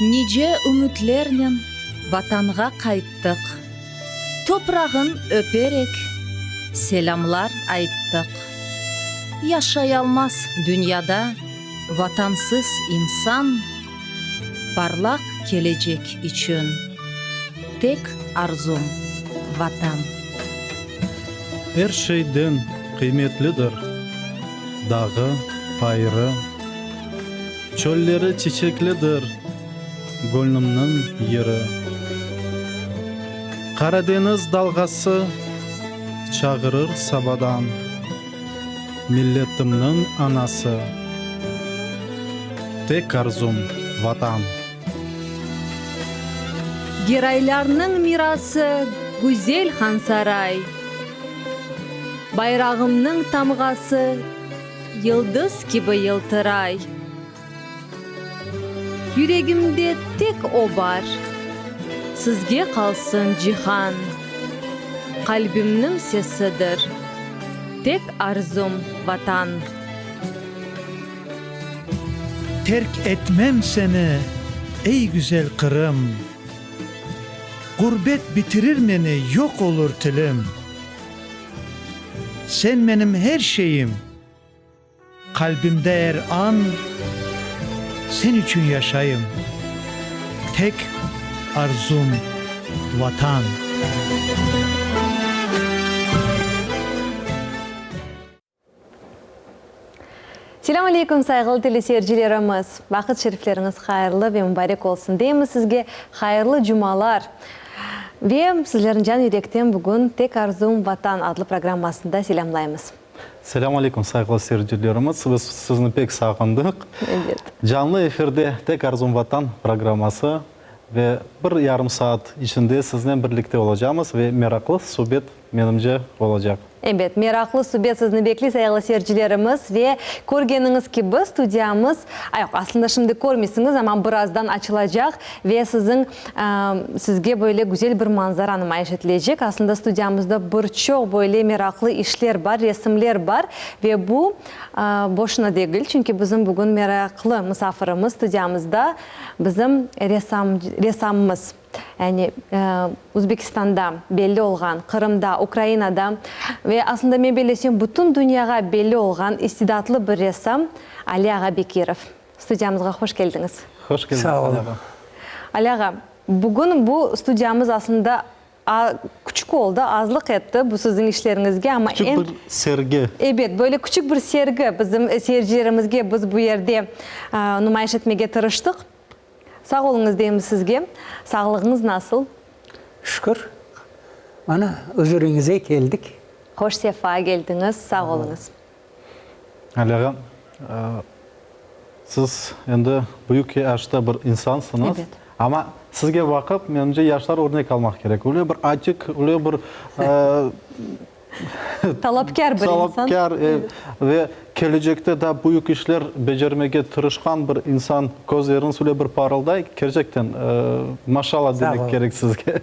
Nice ümütlernen Vatanğa qayttıq, Toprağın öperek, selâmlar ayttıq. Yaşayalmaz dünyada Vatansız insan, Parlaq kelecek içün tek arzum, Vatan. Er şeyden qıymetlidir dağı, bayırı. Çölleri çiçeklidir göñlümniñ yeri. Qaradeñiz dalğası çağırır sabadan, Milletimniñ anası, tek arzum, Vatan. Geraylarnıñ mirası güzel Hansaray, Bayrağımnıñ tamğası yıldız kibi yıltıray. Yüregimde tek o bar, sizge qalsın cihan, Qalbimniñ sesidir, tek arzum, Vatan. Terk etmem seni, ey güzel Qırım, Ğurbet bitirir meni, yoq olur tilim. Sen menim her şeyim, qalbimde er an, Sen içün yaşayım, tek arzum, Vatan. Selâm aleyküm, sayğılı teleseyircilerimiz! Vaqıt şerifleriñiz hayırlı ve mubarek olsun deymiz sizge. Hayırlı cumalar! Ve sizlerni can yürekten bugün Tek arzum, Vatan adlı programmasında selâmlaymız. Selâm aleyküm, sayğılı seyircilerimiz! Biz sizni pek sağındıq. Ebet. Canlı efirde Tek arzum, Vatan programması ve bir yarım saat içinde siznen birlikte olacamız ve meraqlı subet Menimce, olacaq. Ebet, meraqlı subet sizni bekley, sayğılı seyircilerimiz. Ve körgeniñiz kibi, studiyamız, a, yoq, aslında şimdi körmeysiñiz, amma birazdan açılacaq ve siziñ, sizge böyle güzel bir manzara numayış etilecek. Aslında studiyamızda bir çoq böyle meraqlı işler bar, resimler bar ve bu, boşuna degil, çünki bizim bugün meraqlı musafirimiz studiyamızda, bizim ressam, ressamımız. Yani, Özbekistanda belli olğan, Qırımda, Ukrainada ve aslında men bellesem, bütün dünyağa belli olğan istidatlı bir ressam Ali ağa Bekirov. Studiyamızğa hoş keldiñiz. Hoş keldik, Sağ Ali olun. ağa. Ali ağa, bugün bu studiyamız aslında küçük oldı, azlıq etti bu siziñ işleriñizge, amma Küçük eñ. bir sergi. Ebet, böyle küçük bir sergi bizim seyircilerimizge biz bu yerde numayış etmege tırıştıq. Sağ oluñız deymiz sizge. Sağlığıñız nasıl? Şükür. Mana, üzüriñize keldik. Hoş sefa keldiñiz. Sağ oluñız. Ali ağa, siz endi büyük yaşta bir insansıñız. Ebet. Amma sizge baqıp, menimce, yaşlar örnek almaq kerek. Öyle bir atik, öyle bir Talapkâr bir insan. Talapkâr ve kelecekte daa büyük işler becermege tırışqan bir insan, közleriñiz öyle bir parılday, kerçekten, maşallah demek kerek sizge.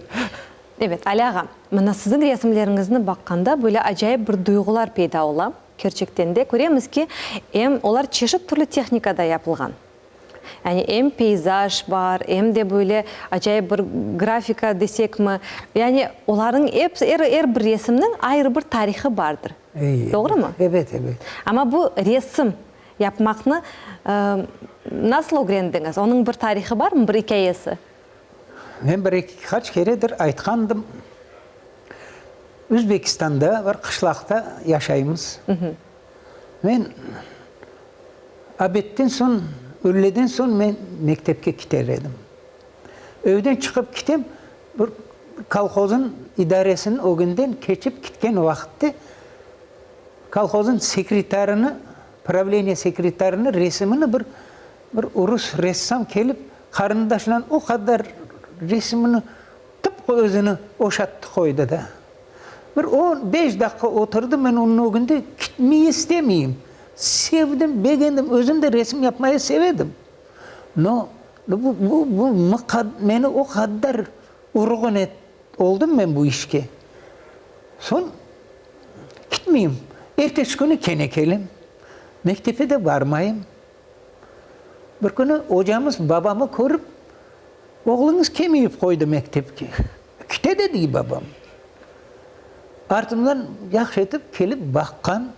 Evet, Ali ağa, mına siziñ resimleriñizni baqqanda böyle acayip bir duyğular peyda ola. Kerçekten de, köremiz ki, em olar çeşit türlü tehnikada yapılğan. Yani em peyzaj bar, em de böyle acayip bir grafika desekmi, yani olarnıñ episi, er, er bir resimniñ ayrı bir tarihı bardır. Doğrumı? Ebet, ebet. Amma bu resim yapmaqnı nasıl ögrendiñiz? Onıñ bir tarihı barmı, bir ikâyesi? Men bir eki qaç keredir aytqandım, Özbekistanda bir qışlaqta yaşaymız. Men Obedden soñ, üyleden soñ men mektepke kiter edim. Evden çıqıp kitem, bir kolhozın idaresiniñ ögünden keçip kitken vaqıtte kolhozın sekretarını, pravleniye sekretarını resimini bir bir urus ressam kelip qarındaşınan o qadar resimini tıpqı özüni oşattı qoydı da. Bir on beş daqqa oturdım men onıñ ögünde, kitmeyi istemeyim. Sevdim, begendim, özüm de resim yapmayı sevedim. No, bu, bu, bu meni o qadar urğun et, oldım men bu işke. Soñ kitmeyim. Ertesi künü kene kelem. Mektepe de barmayım. Bir künü ocamız babamı körip. Oğluñız kelmeyip qoydı mektepke. Kite de, dey babam. Artımdan yahşı etip kelip baqqan.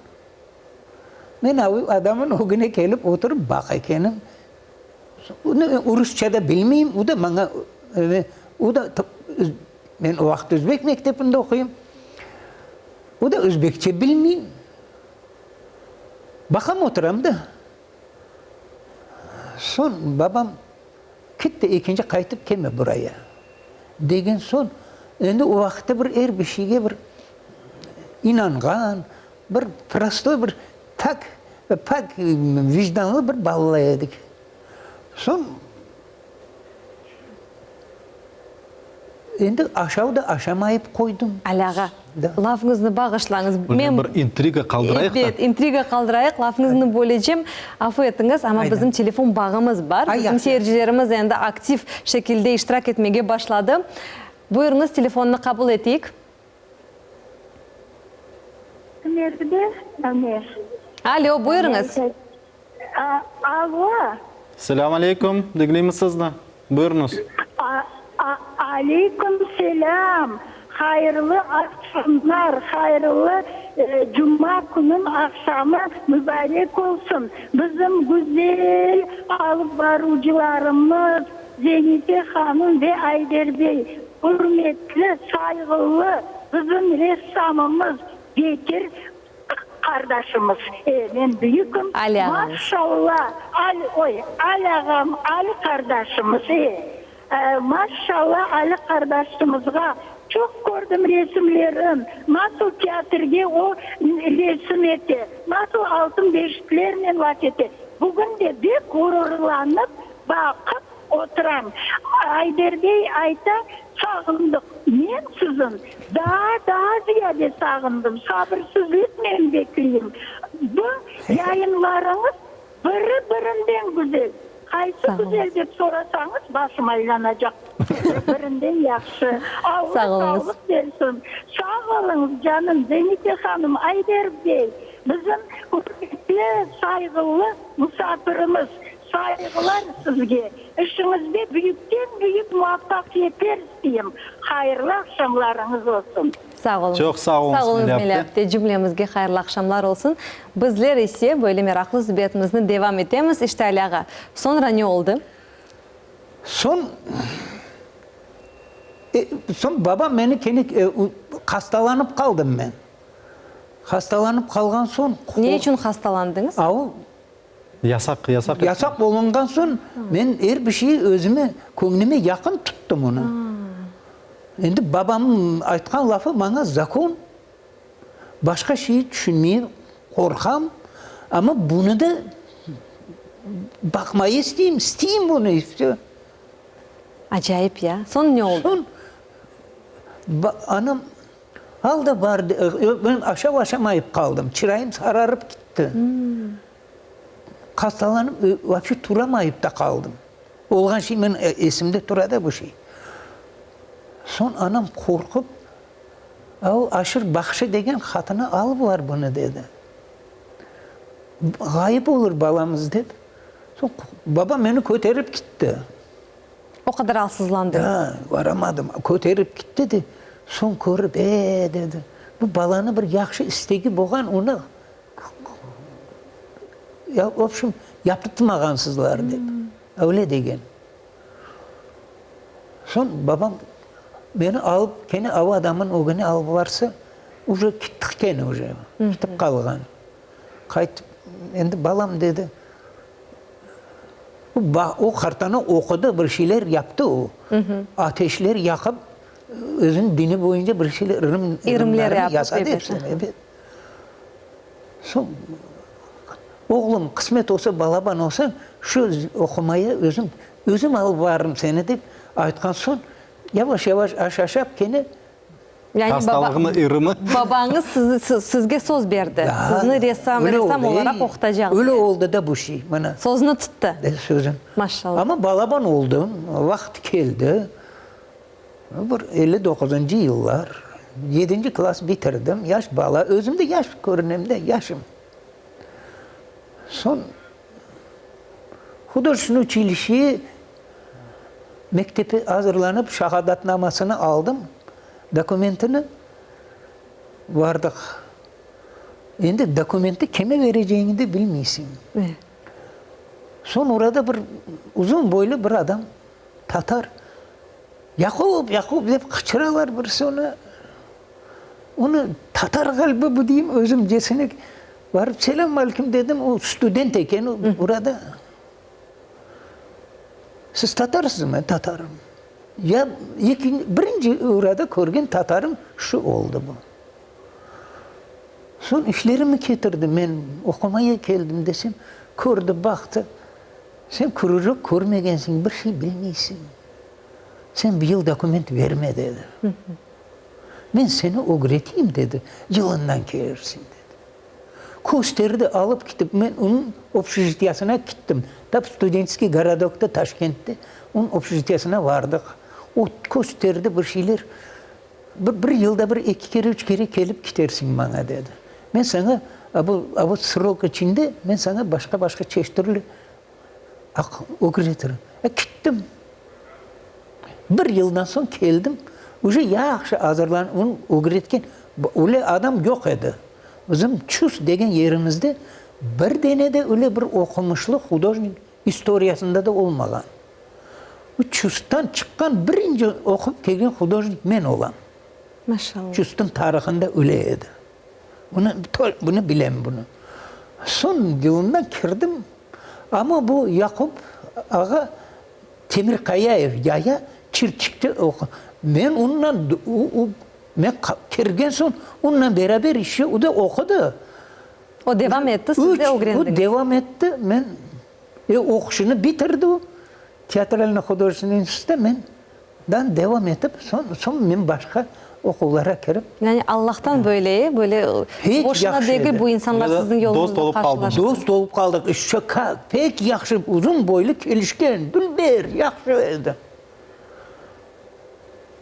Men adamın ögüne kelip oturıp baqa ekenim. Onı rusça da bilmeyim, o da maña, o da, men o vaqıt özbek mektebinde oquyım, o da özbekçe bilmey. Baqam oturam da. Soñ babam Kit de ekinci qaytıp kelme buraya, degen soñ, endi o vaqıtta bir er bir şeyge bir inanğan, bir prostoy bir tak ve pak vicdanlı bir balalar edik. Soñ endi aşav da aşamayıp qoydım. Ali ağa, lafıñıznı bağışlañız. Men bir intriga qaldırayıq da. Ebet, intriga qaldırayıq, lafıñıznı bölecem. Afu etiñiz, amma bizim telefon bağımız bar. Bizim seyircilerimiz endi aktiv şekilde iştirak etmege başladı. Buyurıñız, telefonnı qabul eteyik. Kim edi? Ömer. Alo, buyurıñız. Alo. Selâm aleyküm, diñleymiz sizni. Buyurıñız. Aleyküm selâm. Hayırlı aqşamlar, hayırlı cuma künüñ aqşamı mübarek olsun. Bizim güzel alıp baruvcılarımız Zenife hanım ve Ayder bey, ürmetli, sayğılı bizim ressamımız Bekir Qardaşımız, e, men büyüküm, Ali ağamız. maşalla, Ali, oy, Ali ağam, Ali qardaşımız, e, e, maşalla Ali qardaşımızğa, çoq kördim resimlerin, nasıl teatrge o resim ete, nasıl altın beşiklernen laf ete. Bugün de bek ğururlanıp baqıp oturam. Ayder bey ayta, sağındıq. Men sizin daa, daa ziyade sağındım, sabırsızlıqnen bekleyim. Bu yayınlarıñız biri-birinden güzel. Qaysı güzel dep sorasañız, başım aylanacaq. Biri-birinden yahşı. Alla sağlıq bersin. Sağ oluñız, canım, Zenife hanım, Ayder bey, bizim ürmetli, sayğılı musafirimiz. Sayğılar sizge, işiñizde büyükten-büyük muvafaqiyetler isteyim. Hayırlı aqşamlarıñız olsun. Sağ oluñız. Çoq sağ oluñız, Sağ oluñız, Melih Melih apte. apte. Cümlemizge hayırlı aqşamlar olsun. Bizler ise böyle meraqlı subetimizni devam etemiz. İşte, Ali ağa, soñra ne oldı? Soñ, soñ babam meni kene hastalanıp qaldım men. Hastalanıp qalğan soñ. Ne içün hastalandıñız? A, o Yasaq, yasaq. Yasaq olunğan soñ men er bir şeyi özüme, köñlüme yaqın tuttım onı. Endi babamnıñ aytqan lafı maña zakon. Başqa şeyi tüşünmeyim, qorqam, amma bunı da baqmayı isteyim, isteyim bunı, i vse. Acayip ya. Soñ ne oldı? Soñ anam al da bar, men aşap aşamayıp qaldım, çırayım sararıp kitti. Hastalanıp, vapşe turamayıp da qaldım. Olğan şey men esimde tura da bu şey. Soñ anam qorqıp, o Aşır Bahşı degen qatını alıplar bunı dedi. Ğayıp olur balamız dep. Soñ babam meni köterip kitti. O qadar alsızlandıñız. Da, varamadım. Köterip kitti de, soñ körip, e, dedi, bu balanı bir yahşı istegi bolğan, onı Ya, vobşem, yapıtmağansızlar dep, öyle degen. Soñ babam meni alıp, kene av adamın ögüne alıp varsa, uje kittik kene uje, kitip qalğan. Qaytıp, endi balam dedi, o qartana oqudı, bir şeyler yaptı o. Ateşler yaqıp, özüniñ dini boyunca bir şeyler, ırım, ırımlarını yasadı epsini, ebet. Soñ, oğlum, qısmet olsa, balaban olsañ, şu oqumaya özüm, özüm alıp varırım seni, dep aytqan soñ, yavaş-yavaş aş aşap kene. Yani Hastalığını, ırımı. Babañız sizi, sizge söz berdi, sizni ressam, ressam olaraq oqutacaq dep. Öyle oldı da bu şey, mına. Sözüni tuttı. Sözün. Maşallah. Amma balaban oldım, vaqıt keldi. Bir 59-ncı yıllar, yedinci klass bitirdim, yaş bala, özüm de yaş körünem de, yaşım. Soñ hudojestvennoy uçilişşeye. Mektepe azırlanıp, şahadatnamasını aldım, dokumentini, bardıq. Endi dokumenti kime berecegiñni de bilmeysiñ. Soñ orada bir uzun boylu bir adam, tatar, Yaqub, Yaqub dep qıçıralar birisi onı. Onı tatar ğaliba bu deyim, özümcesine barıp selâm aleyküm dedim, o student eken, orada. Siz tatarsızmı? Tatarım. Ya birinci orada körgen tatarım şu oldı bu. Soñ işlerimi ketirdi, men oqumaya keldim desem, kördi, baqtı, sen krujok körmegensiñ, bir şey bilmeysiñ, sen bu yıl dokument verme, dedi. Men seni ögreteyim, dedi, yılından kelirsiñ, dedi. Kösterdi, alıp ketip, men onıñ obşejitiyasına kettim, tap Studentskiy gorodokta, Taşkentte, onıñ obşejitiyasına vardıq. O kösterdi bir şeyler. Bir, bir yılda bir eki kere, üç kere kelip kitersiñ maña, dedi. Men saña, a bu, a bu srok içinde men saña başqa-başqa çeşit türlü aq ögretirim. E, kittim. Bir yıldan soñ keldim, uje yahşı azırlanıp, onıñ ögretken, öyle adam yoq edi. Bizim Çus degen yerimizde bir dene de öyle bir oqumışlı hudojnik istoriyasında da olmağan. Bu Çusttan çıqqan birinci oqup kelgen hudojnik men olam. Maşallah. Çustın tarihında öyle edi. Bunı, bunı bilem bunı. Soñ yılından kirdim, amma bu Yaqub ağa Temirqayayev yaya Çirçikte oqu. Men onunla, o, men kirgen soñ onunla beraber işe, o da oqudı. O devam etti, siz de ögrendiñiz. O devam etti, men E, oquşını bitirdi o, teatralno-hudojestvenniy institutta, men dan devam etip, soñ, soñ men başqa oquvlara kirip. Yani Allahtan böyle, e, böyle Pek boşuna yahşı degil edi. bu insanlar siziñ Dost yoluñızda olıp qaldınız. qarşılaştı. Dost olıp qaldıq. Işşo, ka, pek yahşı, uzun boylu, kelişken, dülber, yahşı edi.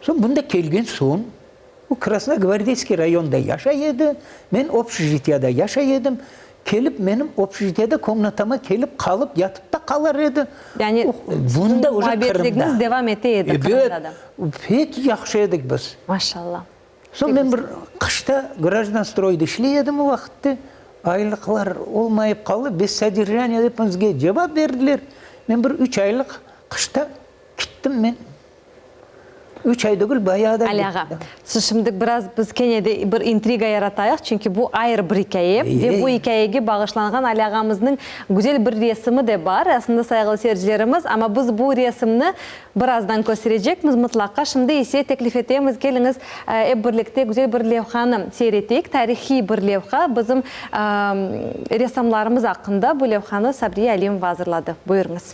Soñ bunda kelgen soñ, O Krasnogvardeyskiy rayonda yaşay edi, men obşejitiyada yaşay edim. Kelip menim obşejitiyada komnatama kelip qalıp yatıp da qalar edi. Yani Bunda siziñ уже muabbetligiñiz Qırımda. devam ete edi Ebet, Qırımda da. pek yahşı edik biz. Maşallah. Soñ men bir qışta Grajdanstroyda işley edim o vaqıtte. Aylıqlar olmayıp qaldı, bez soderjaniya dep bizge cevap berdiler. Men bir üç aylıq qışta kittim men. Üç ay degil, bayağı da Ali ağa, siz şimdi biraz biz kene de bir intriga yaratayıq, çünki bu ayrı bir ikâye ve bu ikâyege bağışlanğan Ali ağamıznıñ güzel bir resimi de bar, aslında, sayğılı seyircilerimiz, amma biz bu resimni birazdan kösterecekmiz mıtlaqa. Şimdi ise teklif etemiz, keliñiz, ep birlikte güzel bir levhanı seyir eteyik, tarihiy bir levha, bizim ressamlarımız aqqında bu levhanı Sabriye Alimova azırladı. Buyurıñız.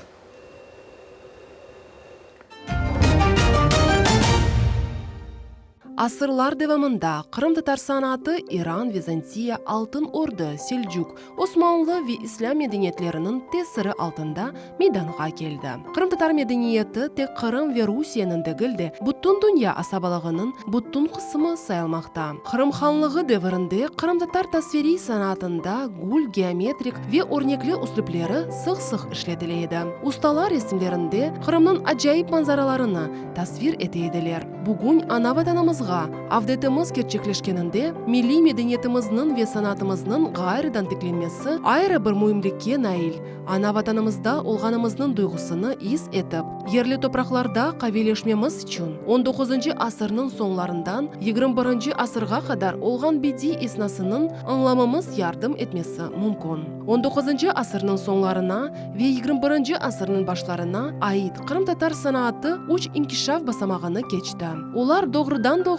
Asırlar devamında qırımtatar sanatı İran, Vizantiya, Altın Ordu, Selcuk, Osmanlı ve İslâm medeniyetleriniñ tesiri altında meydanğa keldi. Qırımtatar medeniyeti tek Qırım ve Rusiyeniñ degil de, bütün dünya asabalığınıñ bütün qısmı sayılmaqta. Qırım Hanlığı devirinde qırımtatar tasviriy sanatında gül, geometrik ve örnekli üslüpleri sıq-sıq işletile edi. Ustalar resimlerinde Qırımnıñ acayip manzaralarını tasvir ete ediler. Bugün ana-Vatanımızğa avdetimiz kerçekleşkeninde milliy medeniyetimizniñ ve sanatımıznıñ ğayrıdan tiklenmesi ayrı bir müimlikke nail. Ana-Vatanımızda olğanımıznıñ duyğusını is etip, yerli topraqlarda qaviyleşmemiz içün on doquzıncı asırnıñ soñlarından yigirmi birinci asırğa qadar olğan bediy esnasınıñ añlamamız yardım etmesi mümkün. On doquzıncı asırnıñ soñlarına ve yigirmi birinci asırnıñ başlarına ait qırımtatar sanaatı üç inkişaf basamağını keçti. Olar doğrudan-doğru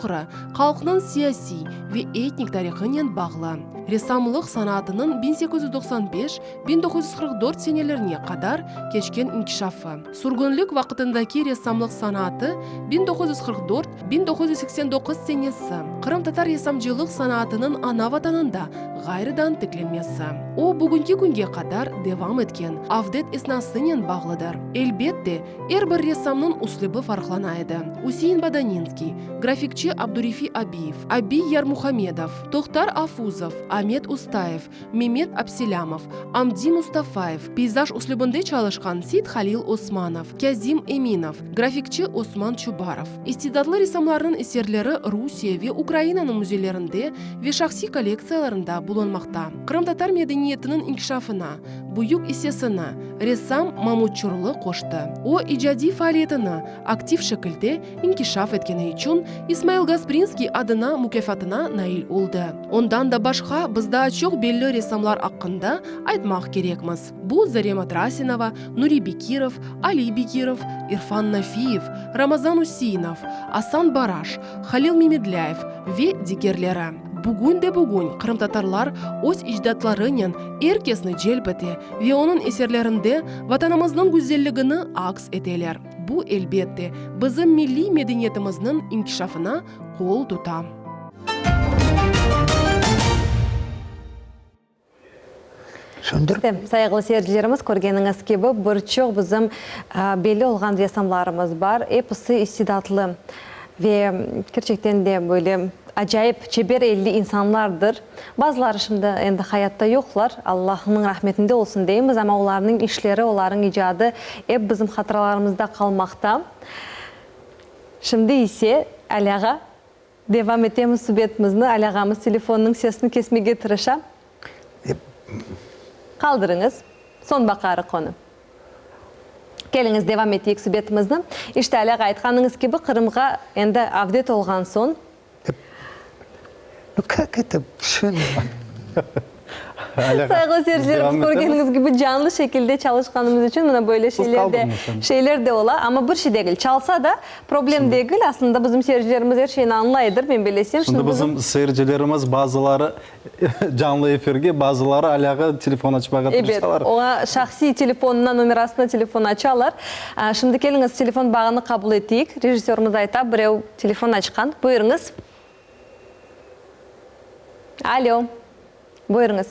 halqnıñ siyasiy ve etnik tarihınen bağlı. Ressamlıq sanaatınıñ 1895 1944 senelerine qadar keçken inkişafı. Sürgünlik vaqtındaki ressamlıq sanatı 1944, 1989 senesi, qırımtatar ressamcılıq sanatınıñ ana vatanında ğayrıdan tiklenmesi. O, bugünki künge qadar devam etken avdet esnasınen bağlıdır. Elbet de, er bir ressamnıñ üslübi farqlana edi. Üsein Bodaninskiy, grafikçi Abdurefi Abiyev, Abiy Yarmuhamedov, Tohtar Afuzov, Amet Ustayev, Memet Abselâmov, Amdi Mustafayev, peyzaj üslübinde çalışqan Seythalil Osmanov, Kâzim. Kâzim Eminov, grafikçi Osman Çubarov. İstidatlı ressamlarnıñ eserleri Rusiye ve Ukrainanıñ müzeylerinde ve şahsiy kollektsiyalarında bulunmaqta. Qırımtatar medeniyetiniñ inkişafına büyük issesini ressam Mamut Çurlu qoştı. O, icadiy faaliyetini aktiv şekilde inkişaf etkeni içün İsmail Gasprinskiy adına mukâfatına nail oldı. Ondan da başqa biz daa çoq belli ressamlar aqqında aytmaq kerekmiz. Bu Zarema Trasinova, Nuri Bekirov, Ali Bekirov, İrfan Nafiyev, Ramazan Useinov, Asan Baraş, Halil Memedlâyev ve digerleri. Bugün de bugün qırımtatarlar öz icdatlarınen er kesni celp ete ve onıñ eserlerinde Vatanımıznıñ güzelligini aks eteler. Bu, elbette, bizim milliy medeniyetimizniñ inkişafına qol tuta. Söndür. İşte, sayğılı seyircilerimiz, körgeniñiz kibi, bir çoq bizim belli olğan ressamlarımız bar. Episi istidatlı ve kerçekten de böyle acayip çeber elli insanlardır. Bazıları şimdi endi hayatta yoqlar, Allahnıñ rahmetinde olsun deymiz, amma olarnıñ işleri, olarnıñ icadı ep bizim hatıralarımızda qalmaqta. Şimdi ise Ali ağa, devam etemiz subetimizni. Ali ağamız telefonnıñ sesini kesmege tırışa. Qaldırıñız, soñ baqarıq onı. Keliñiz, devam eteyik subetimizni. İşte, Ali ağa, aytqanıñız kibi, Qırımğa endi avdet olğan soñ, Nu kak eto Sayğılı seyircilerimiz, körgeniñiz kibi, canlı şekilde çalışqanımız içün mına böyle şeyler de, şeyler de ola. Amma bir şey degil, çalsa da, problem degil. Aslında bizim seyircilerimiz er şeyni añlaydır, men bilesem. Şimdi bizim seyircilerimiz bazıları canlı efirge, bazıları alâğa telefon açmağa tırışalar. Ebet, oña şahsiy telefonına, nomerasına telefon açalar. Şimdi keliñiz, telefon bağını qabul eteyik. Rejissörımız ayta, birev telefon açqan. Buyurıñız. Alo. Buyurıñız.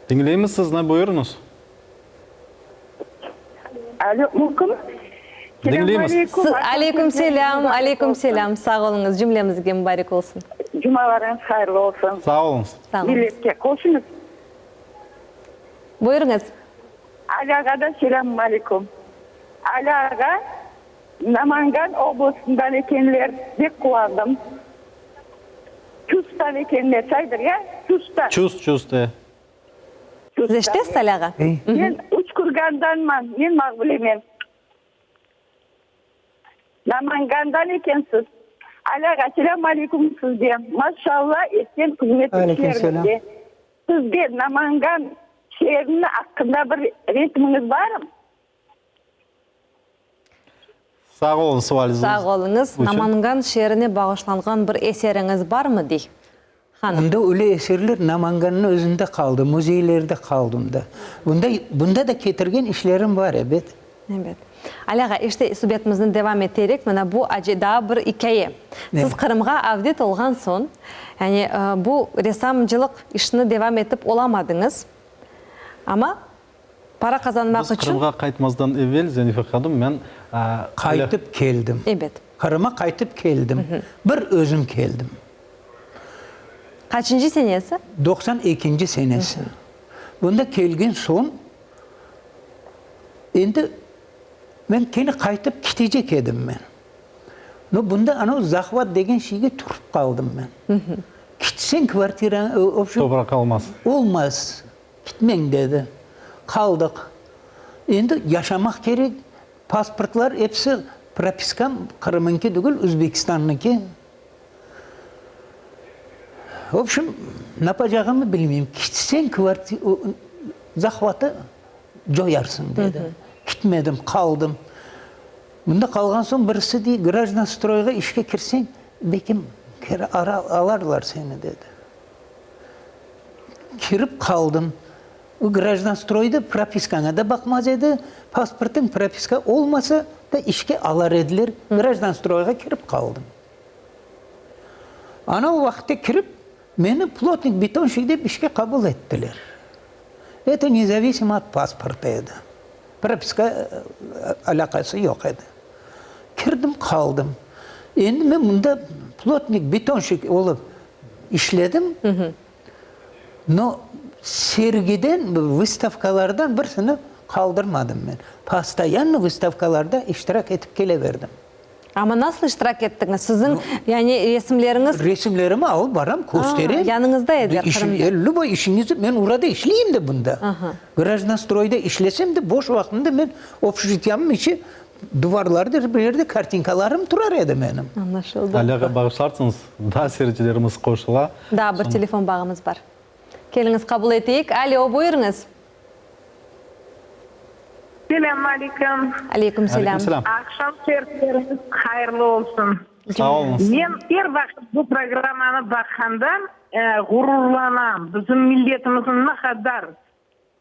Diñleymiz sizni, buyurıñız. Alo, mümkün? Diñleymiz. Aleyküm selâm, aleyküm selâm. Sağ oluñız, cümlemizge mubarek olsun. Cumalarıñız hayırlı olsun. Sağ oluñız. Sağ oluñız. Milletke qoşuñız. Buyurıñız. Ali ağa da selâm aleyküm. Ali ağa, Namangan oblastından ekenler, bek quvandım. Çusttan ekenler, saydır ya, Çusttan. Çust, Çust, e. Siz eşitesiz, Ali ağa? Men Uçkurgandanman, men Maqbulemen. Namangandan ekensiz. Ali ağa, selâm aleyküm sizge. Maşalla, etken hızmet işleriñizge. Sizde Namangan şeeriniñ aqqında bir resmiñiz barmı? Sağ oluñ sualiñiz Sağ oluñız. içün. Namangan şeerine bağışlanğan bir eseriñiz barmı, dey hanım. Bunda öyle eserler Namangannıñ özünde qaldı, müzeylerde qaldı unda. Bunda, bunda da ketirgen işlerim bar, ebet. Ebet. Ali ağa, işte subetimizni devam eterek, mına bu daa bir ikâye. Siz Qırımğa avdet olğan soñ, yani bu ressamcılıq işini devam etip olamadıñız, amma Para qazanmaq Biz içün. Qırımğa qaytmazdan evel, Zenife hanım, men. Qaytıp keldim. Ebet. Qırıma qaytıp keldim. Bir özüm keldim. Qaçıncı senesi? 92-nci senesi. Bunda kelgen soñ, endi men kene qaytıp ketecek edim men. No, bunda anau zahvat degen şeyge turıp qaldım men. Ketseñ kvartirañ, v obşem. Topraq almaz. Olmaz. Kitmeñ, dedi. Qaldıq. Endi yaşamaq kerek. Pasportlar episi, propiskam Qırımıñki tügül, Özbekistannıñki. Vobşem, napacağımı bilmeyim. Kitseñ, zahvatı coyarsıñ, dedi. Kitmedim, qaldım. Mında qalğan soñ birisi dey, grajdanstroyğa işke kirseñ, belkim alarlar seni, dedi. Kirip qaldım. O grajdanstroyda propiskaña da baqmaz edi, pasportıñ propiska olmasa da işke alar ediler. Grajdanstroyğa kirip qaldım. Ana o vaqıtta kirip, meni plotnik, betonşik dep işke qabul ettiler. Eto nezavisimo ot pasporta edi. Propiska alâqası yoq edi. Kirdim, qaldım. Endi men mında plotnik, betonşik olıp İşledim, no, sergiden, vıstavkalardan birisini. Qaldırmadım men. Postoyanno vıstavkalarda iştirak etip kele berdim. Amma nasıl iştirak ettiñiz? Siziñ, yani, resimleriñiz. Resimlerimi alıp baram, kösterem. Yanıñızda ediler Qırımda. Lüboy işiñizni, men orada işleyim de bunda. Grajdanstroyda işlesem de, boş vaqtımda men obşejitiyamnıñ içi duvarlarda bir yerde kartinkalarım turar edi menim. Añlaşıldı. Alâğa bağışlarsıñız, daa seyircilerimiz qoşula. Daa bir telefon bağımız bar. Keliñiz, qabul eteyik. Alo, buyurıñız. Selâm aleyküm. Aleyküm selâm. Aleyküm selâm. Aqşam sertleriñiz hayırlı olsun. Sağ oluñız. Men er vaqıt bu programmanı baqqanda ğururlanam, bizim milletimizniñ ne qadar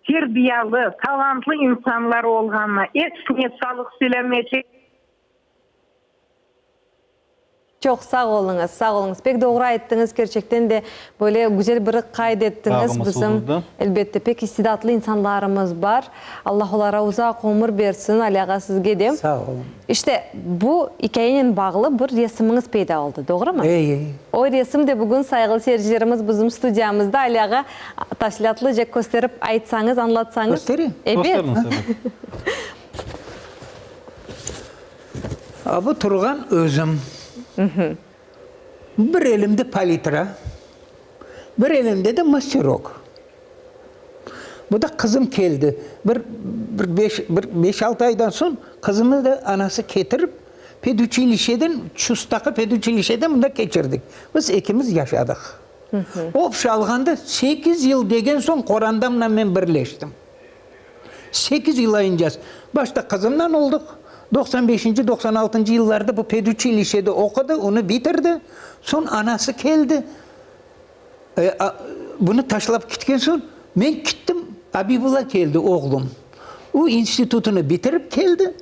terbiyalı, talantlı insanları olğanına. Epsine sağlıq-selâmetlik. Çoq sağ oluñız, sağ oluñız. Pek doğru ayttıñız, kerçekten de böyle güzel bir qayd ettiñiz. Bağımız Bizim, uzuldı. elbette, pek istidatlı insanlarımız bar. Allah olara uzaq ömür bersin, Ali ağa, sizge de. Sağ oluñ. İşte, bu ikâyenen bağlı bir resimiñiz peyda oldı, doğrumı? Ey, ey. O resim de bugün, sayğılı seyircilerimiz, bizim studiyamızda. Ali ağa, tafsilâtlıca kösterip aytsañız, añlatsañız. Köstereyim? Ebet. Kösteriñiz, ebet. A bu turğan özüm. Bir elimde palitra, bir elimde de masterok. Bu da qızım keldi. Bir, bir beş, bir beş-altı aydan soñ qızımnı da anası ketirip, peduçilişeden, Çustaki peduçilişeden mında keçirdik. Biz ekimiz yaşadıq. Obşi alğanda sekiz yıl degen soñ qorandamla men birleştim. Sekiz yıl ayıncas. Başta qızımnan oldıq. 95-nci, 96-ncı yıllarda bu peduçilişede oqudı, onı bitirdi. Soñ anası keldi. Bunı taşlap ketken soñ, men kettim, Abibulla keldi, oğlum. O institutını bitirip keldi.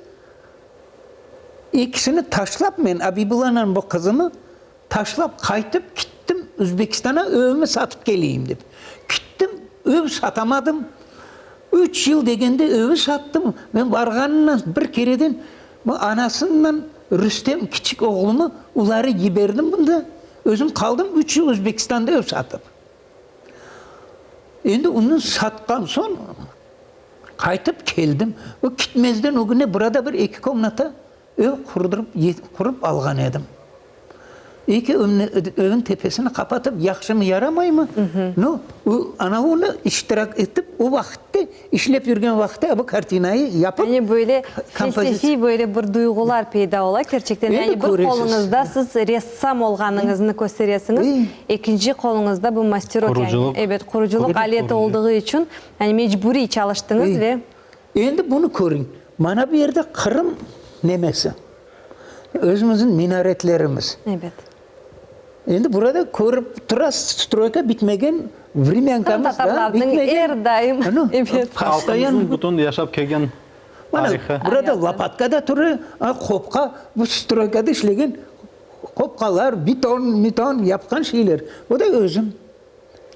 Ekisini taşlap men, Abibullanen bu qızımı Taşlap qaytıp kittim Özbekistana övümi satıp keleyim dep. Kittim, öv satamadım. Üç yıl degende övi sattım. Men barğanımdan bir kereden bu anasından Rüstem kiçik oğlumı uları yiberdim bunda. Özüm qaldım üç yıl Özbekistanda öv satıp. Endi onı satqan soñ qaytıp keldim. O kitmezden ögüne burada bir eki komnata Ev qurdırıp, qurıp alğan edim. Eki evniñ tepesini qapatıp, yahşımı, yaramaymı, no, ana onı iştirak etip, o vaqıtta, işlep yürgen vaqıtta bu kartinayı yapıp, Yani böyle felsefiy böyle bir duyğular peyda ola kerçekten. Yani bir qoluñızda siz ressam olğanıñıznı kösteresiñiz, ekinci qoluñızda bu masterok, yani, ebet, qurucılıq aleti olduğı içün, yani mecburiy çalıştıñız ve. Endi bunı körüñ, mana bu yerde Qırım nemesi, özümizniñ minaretlerimiz. Ebet. Endi burada körip turasız, stroyka bitmegen, vremyankamız daa bitmegen. Qırımtatarlarnıñ er daim, ebet. Halqımıznıñ bütün yaşap kelgen tarihı. Mana, burada lopatka da tura, qopqa, bu stroykada işlegen qopqalar, beton, meton yapqan şeyler. Bu da özüm.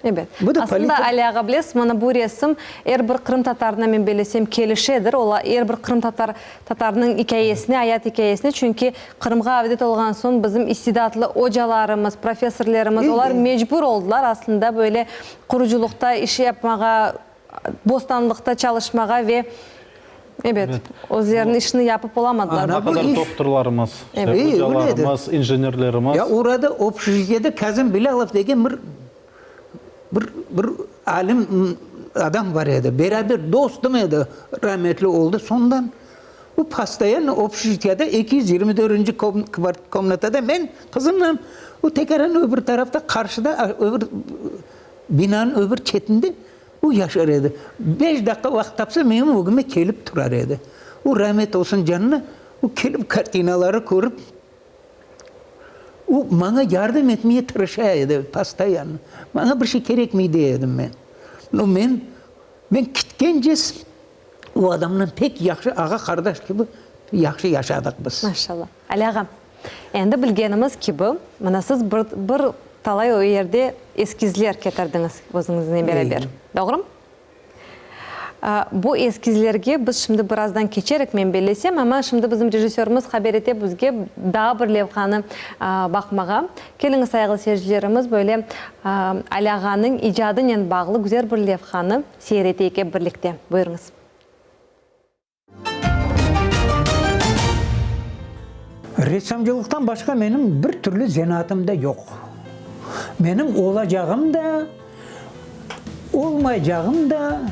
Ebet. Bu da Aslında, politika. Ali ağa, bilesiz, mana bu resim er bir qırımtatarına, men bellesem, kelişedir. Ola er bir qırımtatar, tatarnıñ ikâyesine, ayat ikâyesine. Çünki Qırımğa avdet olğan soñ bizim istidatlı ocalarımız, professorlerimiz, olar mecbur oldılar, aslında, böyle qurucılıqta iş yapmağa, bostanlıqta çalışmağa ve, ebet, özleriniñ işini yapıp olamadılar. Ne qadar doktorlarımız, ocalarımız, injenerlerimiz. Ya orada obşejitiyede Kâzim Bilâlov degen bir bir bir alim adam bar edi. Beraber dostum edi, rametli oldı soñdan. O postoyanno obşejitiyada 224-nci komnatada men qızımla, o tekaran öbür tarafta qarşıda öbür binanıñ öbür çetinde O yaşar edi. Beş daqqa vaqıt tapsa, menim ögüme kelip turar edi. O, ramet olsun canına, o kelip kartinaları körip, o maña yardım etmeye tırışa edi postoyanno. Maña bir şey kerekmey dey edim men. No, men, men kitkence o adamnen pek yahşı ağa-qardaş kibi yahşı yaşadıq biz. Maşallah. Ali ağa, endi bilgenimiz kibi, mına siz bir, bir talay o yerde eskizler ketirdiñiz özüñiznen beraber, doğrumı? Bu eskizlerge biz şimdi birazdan keçerik, men bellesem, amma şimdi bizim rejissörimiz haber ete bizge daa bir levhanı baqmağa. Keliñiz, sayğılı seyircilerimiz, böyle Ali ağanıñ icadınen bağlı güzel bir levhanı seyir eteyik ep birlikte. Buyurıñız. Ressamcılıqtan başqa menim bir türlü zenaatım da yoq. Menim olacağım da, olmaycağım da,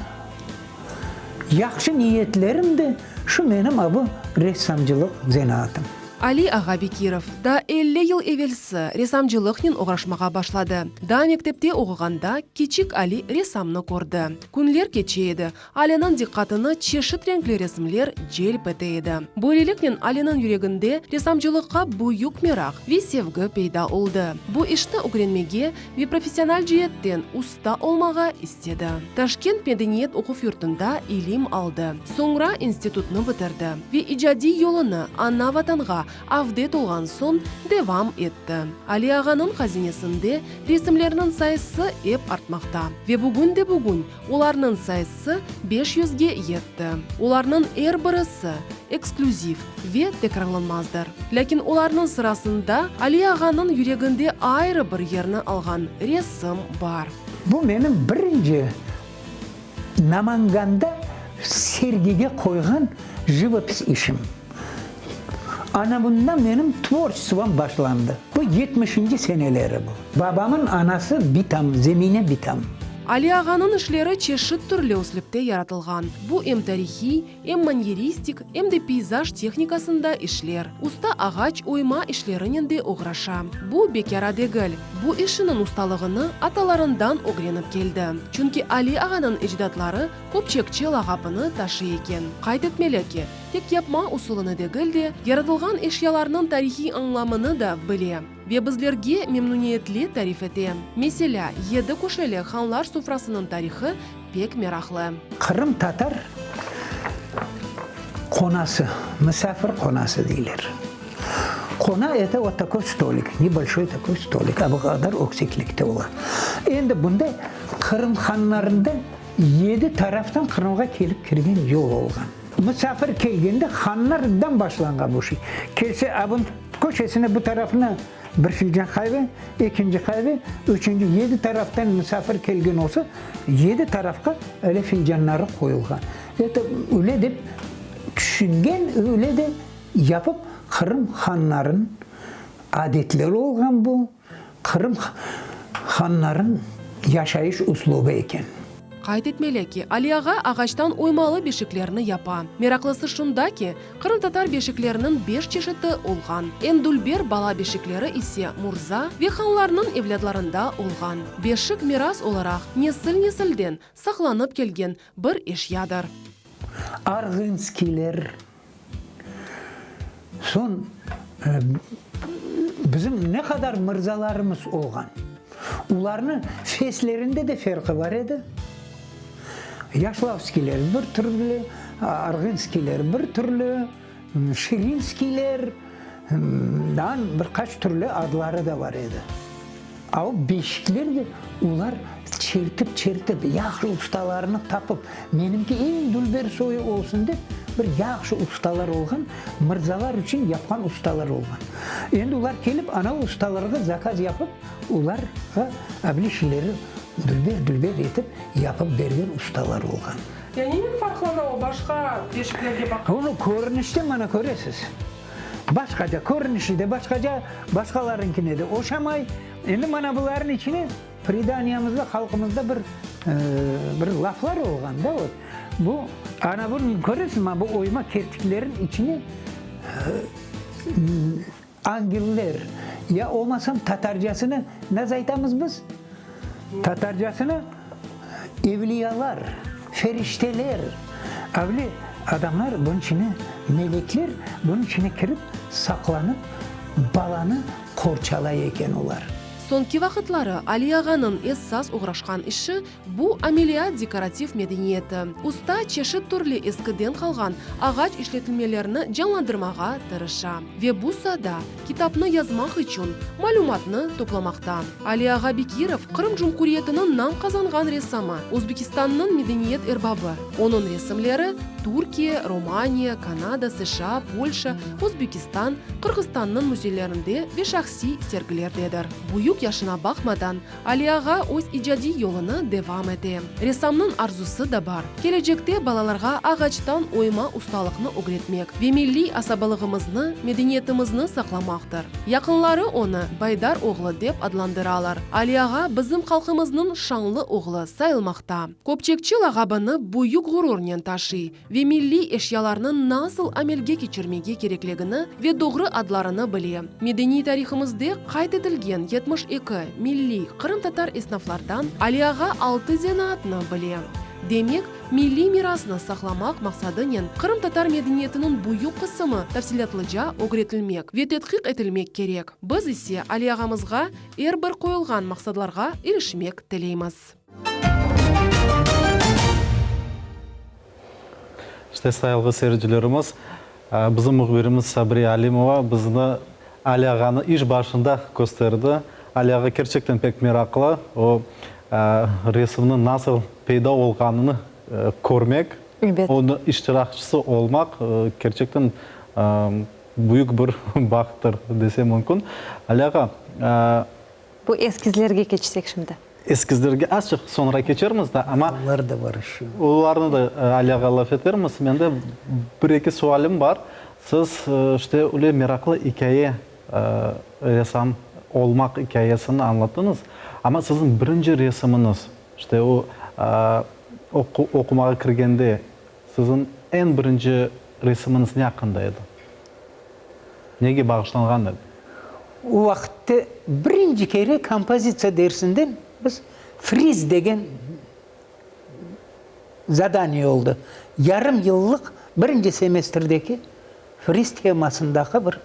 yahşı niyetlerim de şu menim a bu ressamcılıq zenaatım. Ali ağa Bekirov daa 50 yıl evelsi ressamcılıqnen oğraşmağa başladı. Daa mektepte oquğanda kiçik Ali ressamnı kördi. Künler keçe edi, Aliniñ diqqatını çeşit renkli resimler celp ete edi. Böyleliknen Aliniñ yüreginde ressamcılıqqa büyük meraq ve sevgi peyda oldı. Bu işni ögrenmege ve professional ceetten usta olmağa istedi. Taşkent medeniyet oquv yurtunda ilim aldı, soñra institutnı bitirdi ve icadiy yolunı ana-Vatanğa avdet olğan soñ devam etti. Ali ağanıñ hazinesinde resimlerniñ sayısı ep artmaqta ve bugün de-bugün Olarnıñ sayısı beş yüzge yetti. Olarnıñ er birisi eksklüziv ve tekrarlanmazdır. Lâkin olarnıñ sırasında Ali ağanıñ yüreginde ayrı bir yerni alğan resim bar. Bu menim birinci Namanganda sergige qoyğan jivopis işim. Ana bunda menim tvorçestvom başlandı. Bu yetmişinci seneleri bu. Babamın anası bitam, Zemine bitam. Ali ağanıñ işleri çeşit türlü üslüpte yaratılğan. Bu em tarihiy, em manyeristik, em de peyzaj tehnikasında işler. Usta ağaç oyma işlerinen de oğraşa. Bu bekâra degil. Bu işiniñ ustalığını atalarından ögrenip keldi. Çünki Ali ağanıñ ecdatları Köpçekçi lağapını taşıy eken. Qayd etmeli ki, tek yapma usulını degil de, yaratılğan eşyalarnıñ tarihiy añlamını da bile ve bizlerge memnüniyetli tarif ete. Meselâ, yedi köşeli hanlar sofrasınıñ tarihı pek meraqlı. Qırımtatar qonası, misafir qonası deyler. Qona, eto vot takoy stolik, nebolşoy takoy stolik, a bu qadar ökseklikte ola. Endi bunda Qırım hanlarında Yedi taraftan Qırımğa kelip kirgen yol olğan. Musafir kelgende hanlardan başlanğan bu şey. Kelse abın köşesine bu tarafına bir filcan qayve, ekinci qayve, üçünci, yedi taraftan musafir kelgen olsa, yedi tarafqa öyle filcanları qoyulğan. Eto, öyle dep tüşüngen, öyle de yapıp Qırım hanların adetleri olğan bu. Qırım hanlarınıñ yaşayış üslubı eken. Qayd etmeli ki, Ali ağa ağaçtan oymalı beşiklerni yapa. Meraqlısı şunda ki, qırımtatar beşikleriniñ beş çeşiti olğan. Eñ dülber bala beşikleri ise murza ve hanlarnıñ evlâdlarında olğan. Beşik miras olaraq nesil-nesilden saqlanıp kelgen bir eşyadır. Arğınskiyler Soñ, bizim ne qadar mırzalarımız olğan, olarnıñ seslerinde de ferqı bar edi. Yaşlavskiyler bir türlü, Arğınskiyler bir türlü, Şirinskiyler, daa bir qaç türlü adları da bar edi. A o beşikler de olar çertip-çertip, yahşı ustalarnı tapıp, menimki eñ dülber soyu olsun dep, bir yahşı ustalar olğan, mırzalar içün yapqan ustalar olğan. Endi olar kelip, ana ustalarğa zakaz yapıp, olarğa ablişleri dülber-dülber etip yapıp bergen ustalar olğan. Ya nenen farqlana o başqa beşiklerge baqqanda? Onı körünişte mana köresiz. Başqaca, körünişi de başqaca, başqalarıñkine de oşamay. Endi mana bularnıñ içine predaniyamızda, halqımızda bir, bir laflar olğan da, vot. Bu, ana bunı köresiñ, mana bu oyma kertiklerniñ içine angeller, ya olmasam tatarcasını nasıl aytamız biz? Tatarcasını evliyalar, ferişteler, avli adamlar bunıñ içine, melekler bunıñ içine kirip, saqlanıp, balanı qorçalay eken olar. Soñki vaqıtları Ali ağanıñ esas oğraşqan işi Bu ameliyat dekorativ medeniyeti. Usta çeşit türlü eskiden qalğan ağaç işletilmelerini canlandırmağa tırışa ve bu saada kitapnı yazmaq içün malümatnı toplamaqta. Ali ağa Bekirov, Qırım Cumhuriyetiniñ nam qazanğan ressamı, Özbekistannıñ medeniyet erbabı. Onıñ resimleri. Türkiye, Romaniya, Kanada, США, Polşa, Özbekistan, Qırğızstannıñ müzeylerinde ve şahsiy sergilerdedir. Büyük yaşına baqmadan, Ali ağa öz icadiy yolunı devam ete. Ressamnıñ arzusı da bar, kelecekte balalarğa ağaçtan oyma ustalıqnı ögretmek ve milliy asabalığımıznı, medeniyetimizni saqlamaqtır. Yaqınları onı Baydar oğlu dep adlandıralar. Ali ağa bizim halqımıznıñ şanlı oğlu sayılmaqta. Köpçekçi lağabını büyük ğururnen taşıy ve milliy eşyalarnı nasıl amelge keçirmege kerekligini ve doğru adlarını bile. Medeniy tarihımızde qayd etilgen 72 milliy qırımtatar esnaflardan Ali ağa altı zenaatnı bile. Demek, milliy mirasnı saqlamaq maqsadınen qırımtatar medeniyetiniñ büyük qısımı tafsilâtlıca ögretilmek ve tedqiq etilmek kerek. Biz ise Ali ağamızğa er bir qoyulğan maqsadlarğa irişmek tileymiz. İşte, sayılğı seyircilerimiz, bizim mühbirimiz Sabriye Alimova bizni Ali ağanı iş başında kösterdi. Ali ağa kerçekten pek meraqlı, o, resimniñ nasıl peyda olğanını körmek, onıñ iştirakçısı olmaq kerçekten büyük bir bahttır desem mümkün. Ali ağa. Bu eskizlerge keçsek şimdi. Eskizlerge azçıq soñra keçermiz da, amma. Olar da bar işi. Olarnı da Ali ağa laf etermiz. Mende bir-eki sualim bar. Siz, işte, öyle meraqlı ikâye, ressam olmaq ikâyesini añlattıñız. Amma siziñ birinci resimiñiz, işte, o, oqumağa kirgende siziñ eñ birinci resimiñiz ne aqqında edi? Nege bağışlanğan edi? O vaqıtta birinci kere kompozitsiya dersinden biz friz degen zadaniye oldı. Yarım yıllıq birinci semestrdeki friz temasındaki bir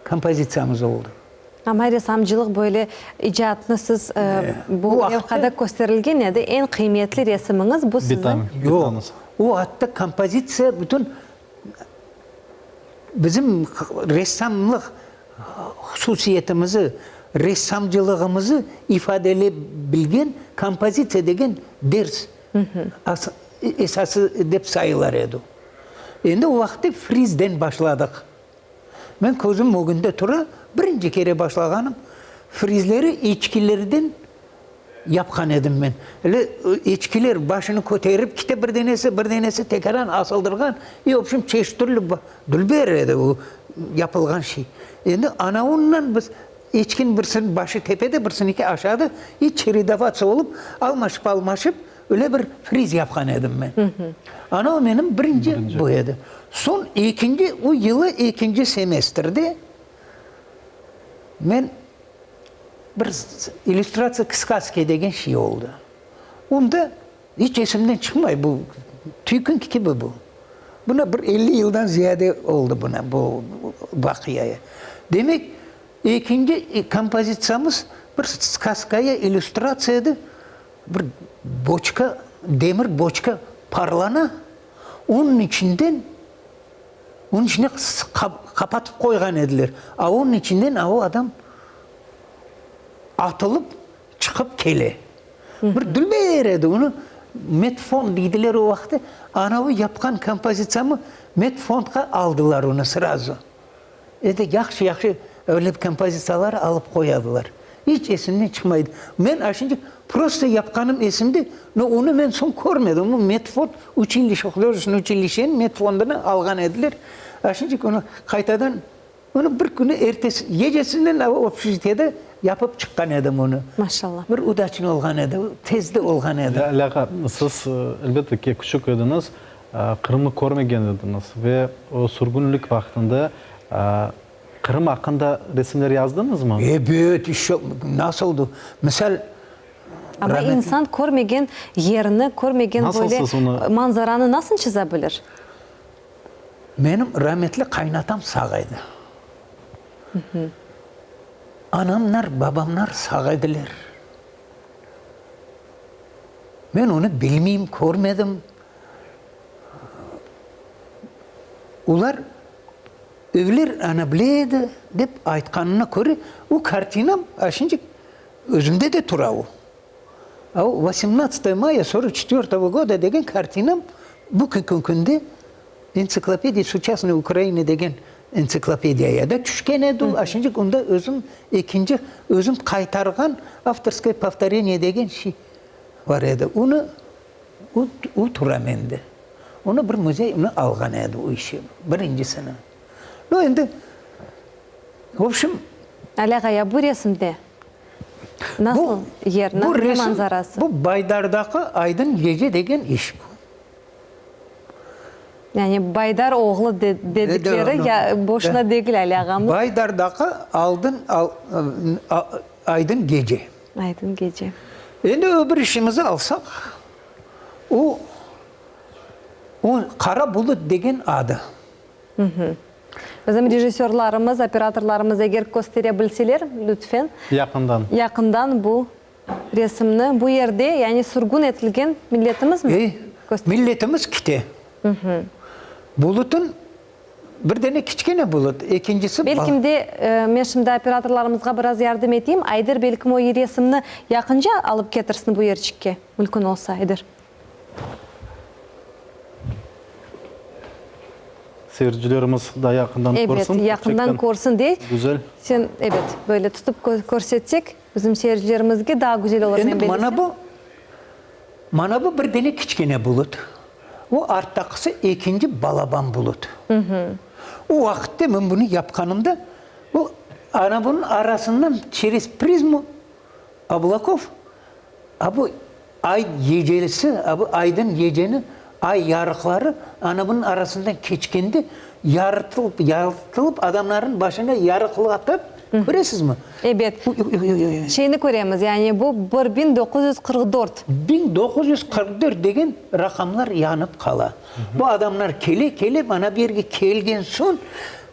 kompozitsiyamız oldı. Amma ressamcılıq böyle icatnı siz bu levhada kösterilgen edi, eñ qıymetli resimiñiz bu siziñ. Yoq, o atta kompozitsiya bütün Bizim ressamlıq hususiyetimizi, ressamcılığımızı ifadeley bilgen kompozitsiya degen ders esası dep sayılar edi. Endi o vaqıtta frizden başladıq. Men közüm ögünde tura, birinci kere başlağanım frizleri eçkilerden Yapqan edim men. Öyle eçkiler başını köterip kite bir denesi, bir denesi tekaran asıldırğan, i, vobşem, çeşit türlü dülber edi o yapılğan şey. Endi anavunnan biz eçkiniñ birisiniñ başı tepede, birisininki aşağıda, i çeredovatsiya olıp, almaşıp-almaşıp öyle bir friz yapqan edim men. Anav menim birinci bu edi. Soñ ekinci, o yılı ekinci semestrde men Bir illüstratsiya k skazke degen şey oldı. Onda iç esimden çıqmay bu, tükünki kibi bu. Buna bir 50 yıldan ziyade oldı buna, bu vaqiaya. Demek, ekinci kompozitsiyamız bir skazkaya illüstratsiya edi, bir boçka, demir boçka parlana, onıñ içinden Onıñ içine qapatıp qoyğan ediler. A onıñ içinden a o adam atılıp çıqıp kele. Bir dülber edi. Onı Medfond deydiler o vaqıtı. Anavı yapqan kompozitsiyamı Medfondqa aldılar onı srazu. Edi yahşı-yahşı öyle kompozitsiyalar alıp qoyadılar. İç esimden çıqmaydı. Men a şimdi prosto yapqanım esimde, no onı men soñ körmedim. O medfond, uçilişe, hudojestvennoy uçilişeniñ medfondına alğan ediler. A şimdi onı qaytadan, onı bir künü ertesi, gecesinden общежитиеде yapıp çıqqan edim onı. Maşallah. Bir udaçnıy olğan edi, tez de olğan edi. Ali ağa, siz, elbette ki, küçük ediñiz. Qırımnı körmegen ediñiz ve o sürgünlik vaqtında Qırım aqqında resimler yazdıñızmı? Ebet, işşo, nasıldı? Misal, Amma rahmetli. insan körmegen yerini, körmegen Nasıl böyle siz onı. manzaranı nasıl çıza bilir? Menim rahmetli qaynatam sağ edi. Anamlar, babamlar sağ ediler. Men onı bilmeyim, körmedim. Olar, evler ana bile edi, dep aytqanına köre, o kartinam a şimdi özümde de tura o. A o vosemnadtsatoye maya sorok çetvertogo goda degen kartinam bugünki künde. Entsiklopediya suçasnoy Ukrainy degen entsiklopediyaya da tüşken edi o. A şimdik onda özüm ekinci özüm qaytarğan avtorskoye povtoreniye degen şey bar edi. Onı o, o tura mende. Onı bir müzey onı alğan edi o işi, birincisini. No, endi, v obşem. Ali ağa, ya bu resimde nasıl yer, Bu ne resim, manzarası? bu Baydardaki Aydın gece degen iş bu. Yani Baydar oğlu dedikleri ya boşuna degil Ali ağamız. Baydardaki aldın, aydın gece. Aydın gece. Endi öbür işimizi alsaq, o, o Qara bulut degen adı. Bizim rejissörlarımız, operatorlarımız eger köstere bilseler, lütfen. Yaqından. Yaqından bu Resimni bu yerde, yani sürgün etilgen milletimizmi? E, milletimiz kite. Bulutın bir dene kiçkene bulut, ekincisi bal. Belkim de, men şimdi operatorlarımızğa biraz yardım eteyim, Ayder belkim o resimni yaqınca alıp ketirsin bu yerçikke, mülkün olsa, Ayder. Seyircilerimiz da yaqından körsin. Ebet, yaqından körsin dey. Güzel. Sen, ebet, böyle tutıp körsetsek, bizim seyircilerimizge daa güzel olur, men Endi bellesem. mana bu, mana bu bir dene kiçkene bulut. O arttaqısı ekinci balaban bulut. O vaqıtta men bunı yapqanımda, o, ana bunıñ arasından çerez prizmu oblakov, a bu Ay gecelisi, bu aydın geceni ay yarıqları ana bunıñ arasından keçkende yarıtılıp, yarıtılıp adamlarnıñ başına yarıqlatıp, köresizmi? Ebet. Şeyni köremiz, yani bu bir 1944. 1944 degen raqamlar yanıp qala. Bu adamlar kele, kele, mana bu yerge kelgen soñ,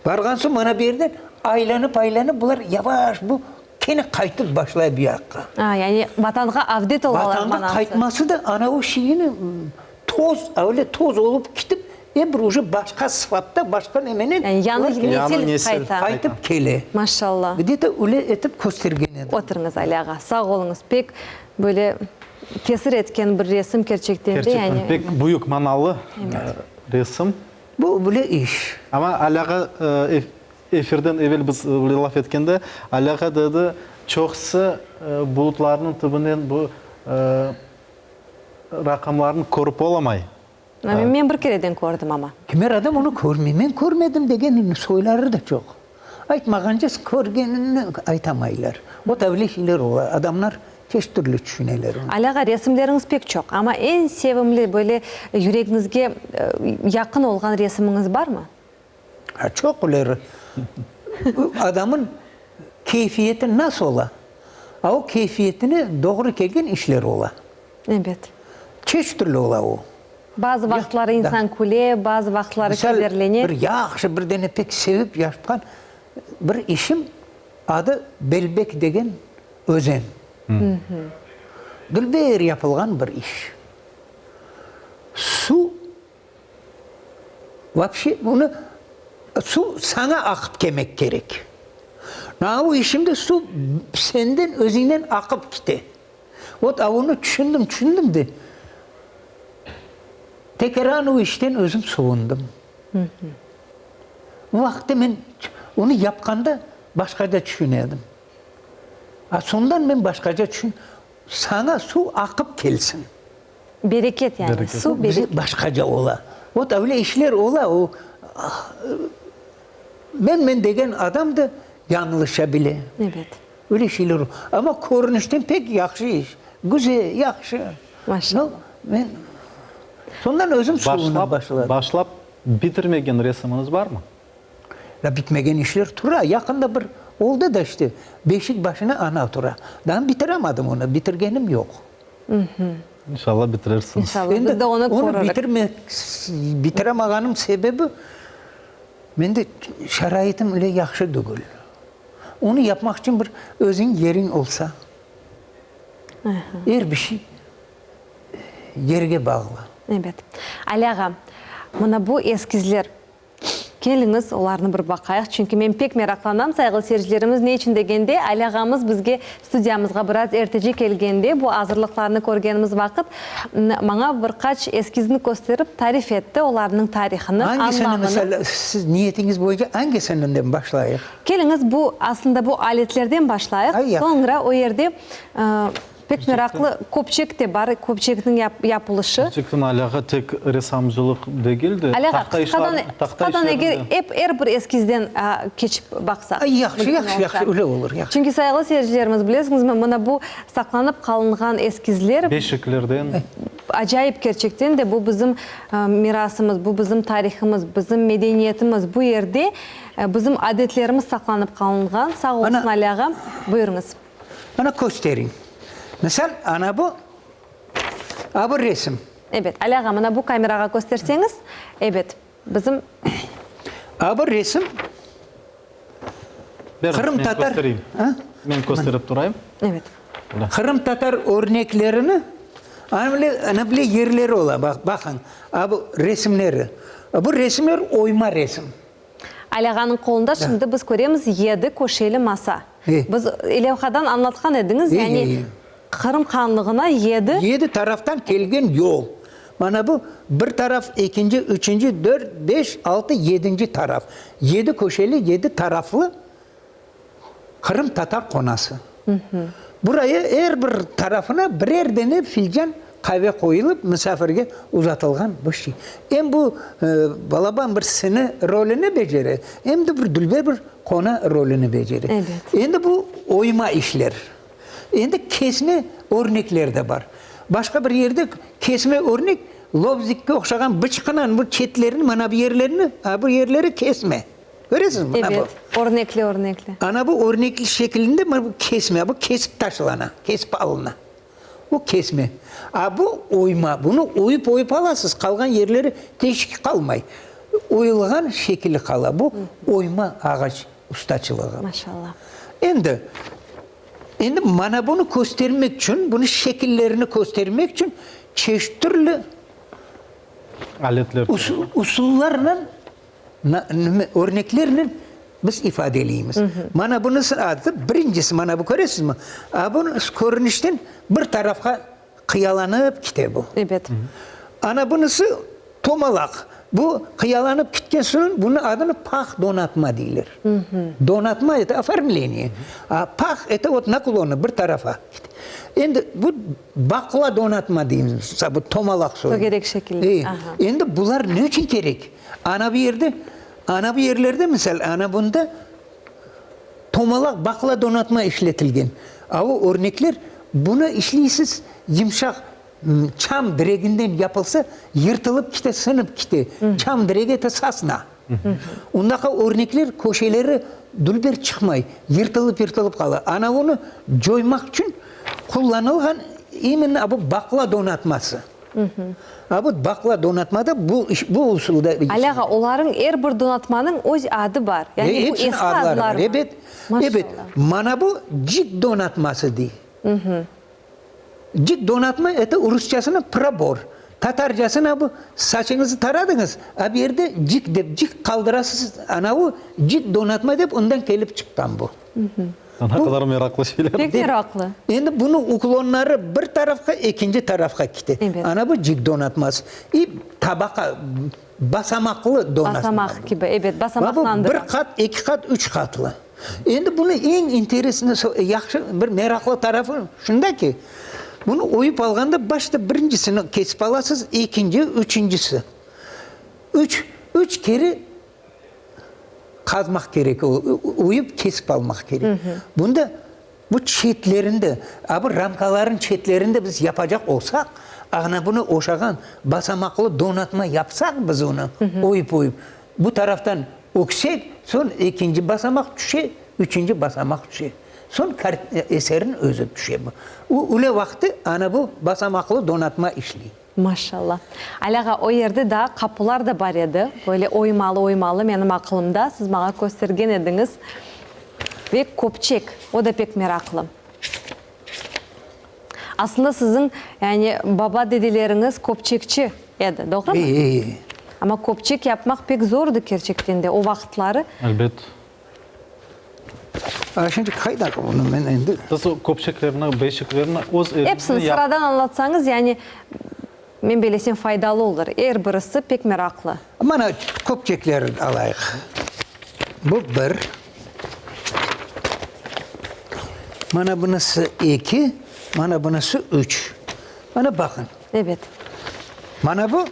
barğan soñ mana bu yerden aylanıp, aylanıp bular yavaş bu Kene qaytıp başlay bu yaqqa. A, yani Vatanğa avdet olalar Vatanğa manası. qaytması da ana o şeyini, toz, öyle toz olıp kitip, e bir uje başqa sıfatta, başqa nemenen Yani yañı Yañı nesil nesil qayta. qaytıp kele. Maşallah. Gde-to öyle etip köstergen edi. Oturıñız, Ali ağa. Sağ oluñız. Pek böyle tesir etken bir resim kerçekten de, Kerçekten yani. pek büyük manalı resim. Bu böyle iş. Amma Ali ağa Efirden evel biz böyle laf etkende, Ali ağa dedi, çoqusı bulutlarnıñ tübünden bu raqamlarnı körip olamay. Men bir kereden kördim amma. Kimer adam onı körmey. Men körmedim degen soyları da çoq. Aytmağance körgenini aytamaylar. Ot öyle şeyler ola. Adamlar çeşit türlü tüşüneler onı. Ali ağa, resimleriñiz pek çoq, amma eñ sevimli, böyle yüregiñizge yaqın olğan resimiñiz barmı? Ha, çoq ileri. Adamın keyfiyeti nasıl ola? A o keyfiyetine doğru kelgen işler ola. Ebet. Çeşit türlü ola o. Bazı vaqıtları insan küle, bazı vaqıtları kederlene. Misal, bir yahşı, bir dene pek sevip yapqan bir işim adı Belbek degen özen. Dülber yapılğan bir iş. Suv Vapşe bunı suv saña aqıp kelmek kerek. Na o işimde suv senden özüñden aqıp kite. Vot a onı tüşündim, tüşündim de, tekrar o işten özüm suvundım. O vaqıtta men onı yapqanda başqaca tüşüne edim. A soñdan men başqaca tüşün, saña suv aqıp kelsin. Bereket yani, suv bereket. Başqaca ola. Vot öyle işler ola, o men-men degen adam da yañlışa bile. Ebet. Öyle şeyler ola. Amma körünişten pek yahşı iş. Güzel, yahşı. Maşallah. No, men sondan özüm suvunıp başladım. Başlap bitirmegen resimiñiz barmı? Ya bitmegen işler tura. Yaqında bir oldı da işte, beşik başına ana tura. Daa bitiramadım onı, bitirgenim yoq. İnşallah bitirersiñiz. İnşallah, biz de onı Onı körürik. bitirmek, bitiramağanım sebebi, mende şaraitim öyle yahşı degil. Onı yapmaq içün bir özüñ yeriñ olsa, er bir şey yerge bağlı. Ebet. Ali ağa, mına bu eskizler. Keliñiz, olarnı bir baqayıq, çünki men pek meraqlanam, sayğılı seyircilerimiz, ne içün degende, Ali ağamız bizge studiyamızğa biraz ertece kelgende, bu azırlıqlarnı körgenimiz vaqıt, maña bir qaç eskizni kösterip, tarif etti, olarnıñ tarihını, Angisini, añlamını. misal, siz niyetiñiz boyunca angisinden başlayıq? Keliñiz, bu, aslında, bu aletlerden başlayıq, soñra o yerde Pek meraqlı köpçek de bar, köpçekniñ yapılışı. Kerçekten Ali ağa tek ressamcılıq degil de, Ali ağa, tahta işler, tahta qısqadan eger işlerinde. ep er bir eskizden keçip baqsaq, Yahşı, mümkün yahşı, olsa. yahşı, öyle olur, yahşı. Çünki, sayğılı seyircilerimiz, bilesiñizmi, mına bu saqlanıp qalınğan eskizler. Beşiklerden. Acayip, kerçekten de, bu bizim mirasımız, bu bizim tarihimiz, bizim medeniyetimiz, bu yerde bizim adetlerimiz saqlanıp qalınğan. Sağ olsun, Ali ağa. Buyurıñız. Mana kösteriñ. Misal, ana bu, a bu resim. Ebet, Ali ağa, mına bu kamerağa kösterseñiz, ebet, bizim. A bu resim, qırımtatar. Men köstereyim. Men kösterip turayım. Ebet. Qırımtatar örneklerini, ana bile, ana bile yerleri ola, baqıñ, a bu resimleri. Bu resimler oyma resim. Ali ağanıñ qolunda şimdi biz köremiz yedi köşeli masa. Biz levhadan añlatqan ediñiz, yani Qırım hanlığına yedi. Yedi taraftan kelgen yol. Mana bu bir taraf, ekinci, üçünci, dört, beş, altı, yedinci taraf. Yedi köşeli, yedi taraflı Qırım tatar qonası. Buraya er bir tarafına birer dene filcan qave qoyulıp, misafirge uzatılğan bir şey. Em bu balaban bir sini rolüni becere, em de bir dülber bir qona rolüni becere. Endi bu oyma işler. Endi kesme örnekler de bar. Başqa bir yerde kesme örnek lobzikke oqşağan bıçqınan bu çetlerini, mana bu yerlerini, a bu yerleri kesme. Köresizmi? Mına bu. Ebet, örnekli, örnekli. Ana bu örnekli şekilinde mına bu kesme, bu kesip taşlana, kesip alına. Bu kesme. A bu oyma, bunı oyıp-oyıp alasız, qalğan yerleri teşik qalmay. Oyulğan şekili qala. Bu oyma ağaç ustaçılığı. Maşallah. Endi, endi mana bunı köstermek içün, bunı şekillerini köstermek içün çeşit türlü Aletler. usullarnen Örneklernen biz ifadeleymiz. Mana bunısı adı, birincisi mana bu köresizmi? A bunı körünişten bir tarafqa qıyalanıp kite bu. Ebet. Ana bunısı tomalaq. Bu qıyalanıp kitken soñ bunıñ adını pah donatma deyler. Donatma eto oformleniye. A pah eto vot naklonı bir tarafa. Endi bu baqla donatma deymiz, bu tomalaq soyu. Tögerek şekilli. Endi bular ne içün kerek? Ana bu yerde, ana bu yerlerde, misal, ana bunda tomalaq baqla donatma işletilgen. A o örnekler, bunı işleysiz, yımşaq çam direginden yapılsa, yırtılıp kite, sınıp kite. Çam diregi eto sosna. Undaqa örnekler köşeleri dülber çıqmay, yırtılıp-yırtılıp qala. Ana onı coymaq içün qullanılğan imenno bu baqla donatması. A bu baqla donatmada bu iş, bu usulda. Ali ağa, olarıñ er bir donatmanıñ öz adı bar. Yani bu eski adlar mı? Ebet, ebet. Mana bu cik donatması dey. Cik donatma, eto rusçasına probor. Tatarcasına bu saçıñızı taradıñız, a bu yerde cik dep, cik qaldırasız, ana bu cik donatma dep ondan kelip çıqqan bu. Ne qadar meraqlı şeyler. Pek meraqlı. Endi bunıñ uklonları bir tarafqa, ekinci tarafqa kete. Ana bu cik donatması. İ tabaqa, basamaqlı donatma. Basamaq kibi, ebet, basamaqlandıra. Bir qat, eki qat, üç qatlı. Endi bunıñ eñ interesni, yahşı, bir meraqlı tarafı şunda ki, bunı oyup alğanda başta birincisini kesip alasız, ekinci, üçüncisi. Üç, üç kere Qazmaq kerek, oyıp kesip almaq kerek. Bunda bu çetlerinde, a bu ramkaların çetlerinde biz yapacaq olsaq, ana bunı oşağan basamaqlı donatma yapsaq biz onı oyıp-oyıp, bu taraftan öksek, soñ ekinci basamaq tüşe, üçünci basamaq tüşe. Soñ eserniñ özü tüşe. O öyle vaqıtı ana bu basamaqlı donatma işley. Maşallah. Ali ağa, o yerde daa qapular da bar edi, böyle oymalı-oymalı, menim aqılımda, siz maña köstergen ediñiz. Ve köpçek, o da pek meraqlı. Aslında siziñ, yani baba-dedeleriñiz köpçekçi edi, doğrumı? E-e-e. Amma köpçek yapmaq pek zordı kerçekten de o vaqıtları. Elbet. A şimdi qayda bunı men endi. Siz o köpçeklerni, beşiklerni öz elinizle Epsini sıradan añlatsañız, yani, men belesem faydalı olur. Er birisi pek meraqlı. Mana köpçekler alayıq. Bu bir. Mana bunısı eki, mana bunısı üç. Mana baqıñ. Ebet. Mana bu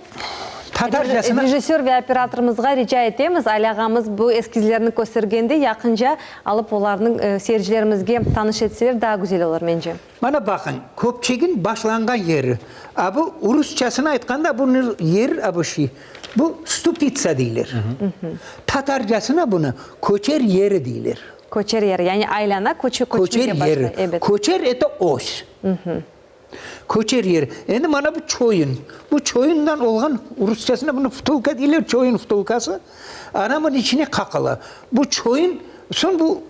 tatarcasına. Rejissör ve operatorımızğa rica etemiz, Ali ağamız bu eskizlerni köstergende yaqınca alıp olarnı seyircilerimizge tanış etseler daa güzel olur, mence. Mana baqıñ, köpçegin başlanğan yeri, a bu rusçasını aytqanda bu yer, a bu şey, bu stupitsa deyler. Tatarcasına bunı köçer yeri deyler. Köçer yeri, yani aylana, köçü, köçmege Köçer başlay, yeri. ebet. Köçer eto os. Köçer yeri. Endi mana bu çoyun. Bu çoyundan olğan, rusçasına bunı vtulka deyler, çoyun vtulkası. Ana bunıñ içine qaqıla. Bu çoyun, soñ bu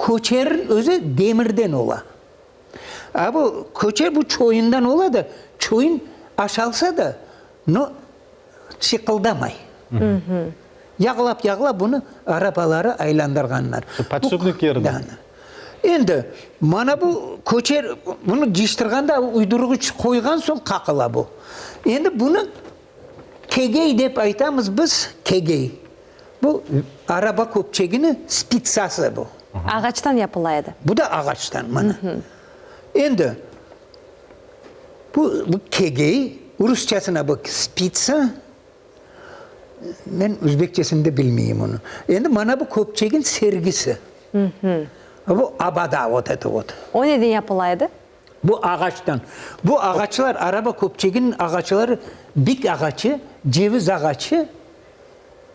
köçerin özü demirden ola. A bu köçer bu çoyundan ola da, çoyun aşalsa da, no, çıqıldamay. Yağlap-yağlap bunı arabaları aylandırğanlar. Podşipnik yerine. Endi mana bu köçer, bunı cıyıştırğanda uydurğıç qoyğan soñ qaqıla bu. Endi bunı kegey dep aytamız biz, kegey. Bu araba köpçegini spitsası bu. Ağaçtan yapıla edi. Bu da ağaçtan, mana. Endi bu, bu kegey, rusçasına bu spitsa, men özbekçesini de bilmeyim onı. Endi mana bu köpçegin sergisi. Bu abada, vot eto vot. O neden yapıla edi? Bu ağaçtan. Bu ağaçlar, araba köpçeginiñ ağaçları bik ağaçı, ceviz ağaçı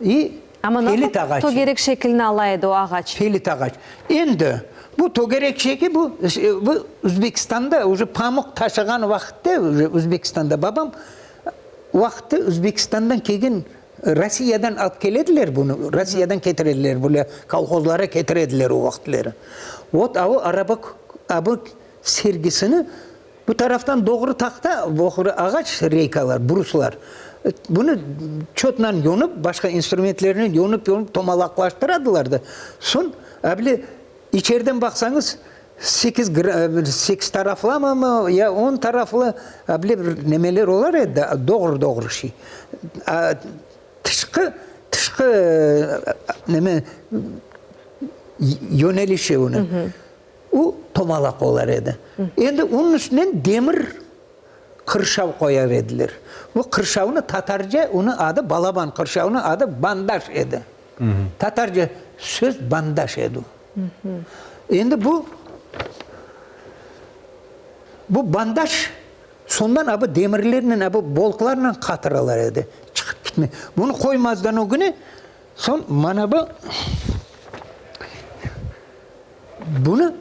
i Amma nasıl pelit ağaçı. tögerek şekilini ala edi o ağaç? Pelit ağaç. Endi bu tögerek şekil, bu, bu Özbekistanda uje pamuq taşığan vaqıtta, uje Özbekistanda babam vaqıtta Özbekistandan kelgen, Rossiyadan alıp kelediler bunı, Rossiyadan ketirediler, böyle kolhozlara ketirediler o vaqıtları. Vot, a o araba, a bu sergisini bu taraftan doğru tahta, doğru ağaç reykalar, bruslar. Bunı çotnan yonıp, başqa instrumentlernen yonıp-yonıp tomalaqlaştıradılar da, soñ, a bile içeriden baqsañız, sekiz, sekiz taraflamamı, ya on taraflı, a bile bir nemeler olar edi da, doğru-doğru şey. A tışqı, tışqı neme yönelişi onıñ. O tomalaq olar edi. Endi onıñ üstünden demir qırşav qoyar ediler. Bu qırşavnı tatarca, onıñ adı balaban qırşavnıñ adı bandaş edi. Tatarca söz bandaş edi o. Endi bu bu bandaş sondan a bu demirlernen, a bu boltlarnen qatıralar edi, çıqıp ketmey. Bunı qoymazdan ögüne soñ mana bu Bunı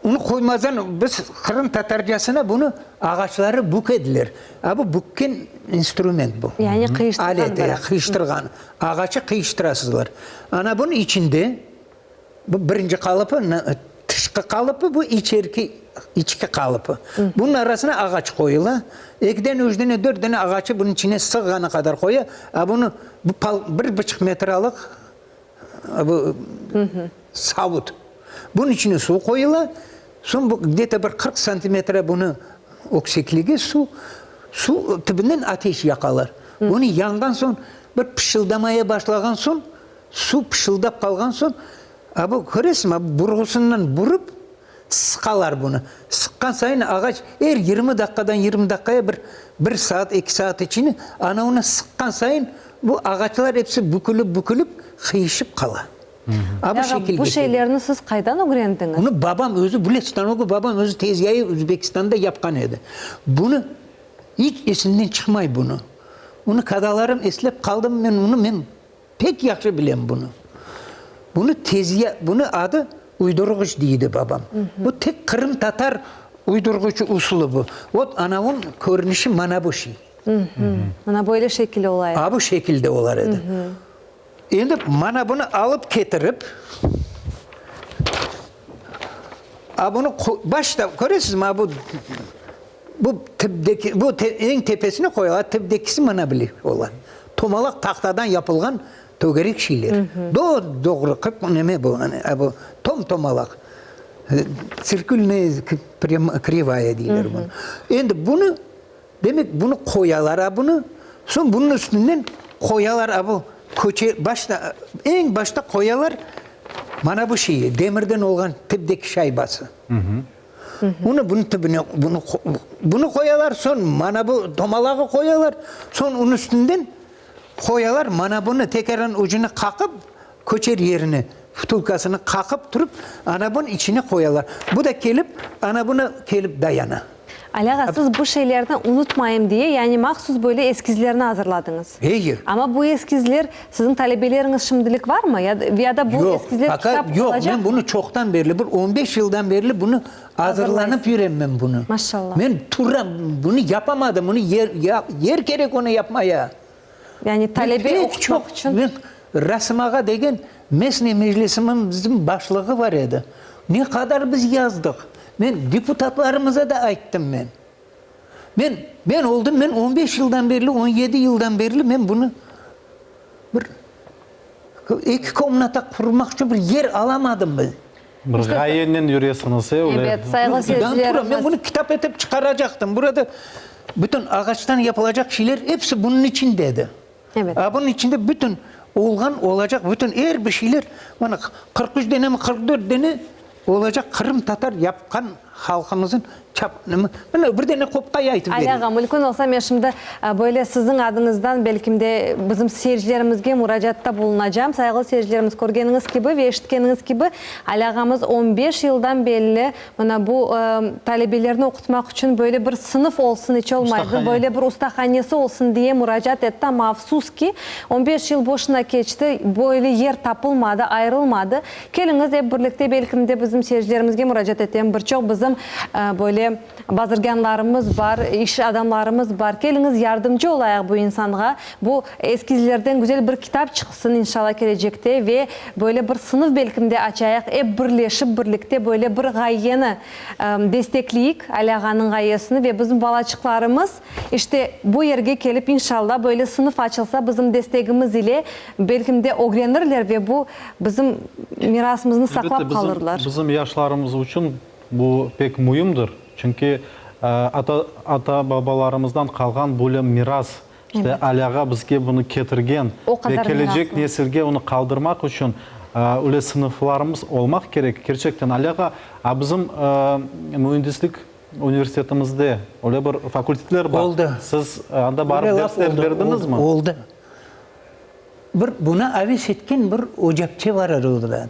onı qoymazdan biz Qırım tatarcasına bunı ağaçları bükediler. A bu bükken instrument bu. Yani qıyıştırğan Alet, bir. qıyıştırğan. Ağaçı qıyıştırasızlar. Ana bunıñ içinde bu birinci qalıpı, tışqı qalıpı, bu içerki, içki qalıpı. Bunıñ arasına ağaç qoyula. Ekiden, üç dene, dört dene ağaçı bunıñ içine sığğanı qadar qoya. A bunı bu bir buçuq metralıq Bu savut. Bunıñ içine suv qoyula, soñ bu gde-to bir 40 santimetre bunı öksekligi suv, suv tübünden ateş yaqalar. Bunı yanğan soñ, bir pışıldamaya başlağan soñ, suv pışıldap qalğan soñ, a bu köresiñmi, a bu burğusından burıp sıqalar bunı. Sıqqan sayın ağaç er 20 daqqadan 20 daqqaya bir, bir saat, eki saat içine ana onı sıqqan sayın Bu ağaçlar episi bükülip-bükülip qıyışıp qala. A bu şekilge Bu kele. şeylerni siz qaydan ögrendiñiz? Bunı babam özü bile, stanogı babam özü tezgâyı Özbekistanda yapqan edi. Bunı iç esimden çıqmay bunı. Bunı kadalarım eslep qaldım men bunı, men pek yahşı bilem bunı. Bunı tezgâ, bunı adı uydurğıç deydi babam. Bu tek qırımtatar uydurğıçı usulı bu. Vot anavıñ körünişi mana bu şey. Mına böyle şekil ola edi. A bu şekilde olar edi. Endi mana bunı alıp ketirip, a bunı başta, köresizmi, a bu. Bu tüpdeki, bu eñ tepesine qoyula, tüpdekisi mına bile ola. Tomalaq tahtadan yapılğan tögerek şeyler. Do-doğru, qıp neme bu, bu tom-tomalaq. Tsirkülnaya krivaya deyler bunı. Endi bunı, demek, bunı qoyalar a bunı, soñ bunıñ üstünden qoyalar a bu köçe, başta, eñ başta qoyalar mana bu şeyi, demirden olğan tüpdeki şaybası. Bunı bunıñ tübüne bunı bunı qoyalar, soñ mana bu domalağı qoyalar, soñ onıñ üstünden qoyalar mana bunı, tekrardan ucunı qaqıp, köçer yerine, vtulkasını qaqıp turıp, ana bunıñ içine qoyalar. Bu da kelip, ana buna kelip dayana. Ali ağa, siz bu şeylerni unutmayım diye, yani mahsus böyle eskizlerni azırladıñız. Eyi. Amma bu eskizler siziñ talebeleriñiz şimdilik varmı? Ya ya da bu Yoq, eskizler поka kitap yoq, olacaqmı? men bunı çoqtan berli, bir on beş yıldan berli bunı azırlanıp yürem men bunı. Maşallah. Men turam, bunı yapamadım, bunı yer, ya, yer kerek onı yapmaya. Yani talebe Pek oqutmaq çoq, içün. Men Rasım ağa degen Mesne meclisimizniñ başlığı bar edi. Ne qadar biz yazdıq. Men deputatlarımıza da ayttım men. Men, men oldım, men on beş yıldan berli, on yedi yıldan berli men bunı bir eki komnata qurmaq içün bir yer alamadım ben. Bir ğayenen yüresiñiz, e, öyle? Ebet, sayğılı seyircilerimiz. Men bunı kitap etip çıqaracaqtım. Burada bütün ağaçtan yapılacaq şeyler episi bunıñ içinde edi. Ebet. A bunıñ içinde bütün olğan, olacaq bütün er bir şeyler, mana 43 denemi, 44 dene olacaq qırımtatar yapqan halqımızın çap, mına bir dene qopqayı aytıp Ali bereyim. ağa, mülkün olsa, men şimdi böyle siziñ adıñızdan belkim de bizim seyircilerimizge muracaatta bulunacağım. Sayğılı seyircilerimiz, körgeniñiz kibi ve eşitkeniñiz kibi, Ali ağamız on beş yıldan belli mına bu talebelerni oqutmaq içün böyle bir sınıf olsun iç olmaydı, böyle bir ustahanesi olsun diye muracaat etti, amma afsus ki, on beş yıl boşuna keçti, böyle yer tapılmadı, ayırılmadı. Keliñiz, ep birlikte, belkim de bizim seyircilerimizge muracaat etem, bir çoq bizim böyle bazirgânlarımız bar, iş adamlarımız bar, keliñiz, yardımcı olayıq bu insanğa, bu eskizlerden güzel bir kitap çıqsın, inşallah, kelecekte ve böyle bir sınıf belkim de açayıq, ep birleşip, birlikte böyle bir ğayeni destekleyik, Ali ağanıñ ğayesini ve bizim balaçıqlarımız, işte, bu yerge kelip, inşallah, böyle sınıf açılsa, bizim destegimiz ile, belkim de, ögrenirler ve bu bizim mirasımıznı saqlap Elbette, qalırlar. bizim yaşlarımız içün bu pek müimdir, çünki ata, ata-babalarımızdan qalğan böyle miras, işte, Ali ağa bizge bunı ketirgen O ve qadar kelecek meraqlı. nesilge onı qaldırmaq içün öyle sınıflarımız olmaq kerek. Kerçekten, Ali ağa, a bizim müendislik Universitetimizde öyle bir fakultetler bar. Oldı. Siz anda barıp Öyle laf dersler oldı, berdiñizmi? oldı, oldı. Bir buna aves etken bir ocapçe bar edi odada.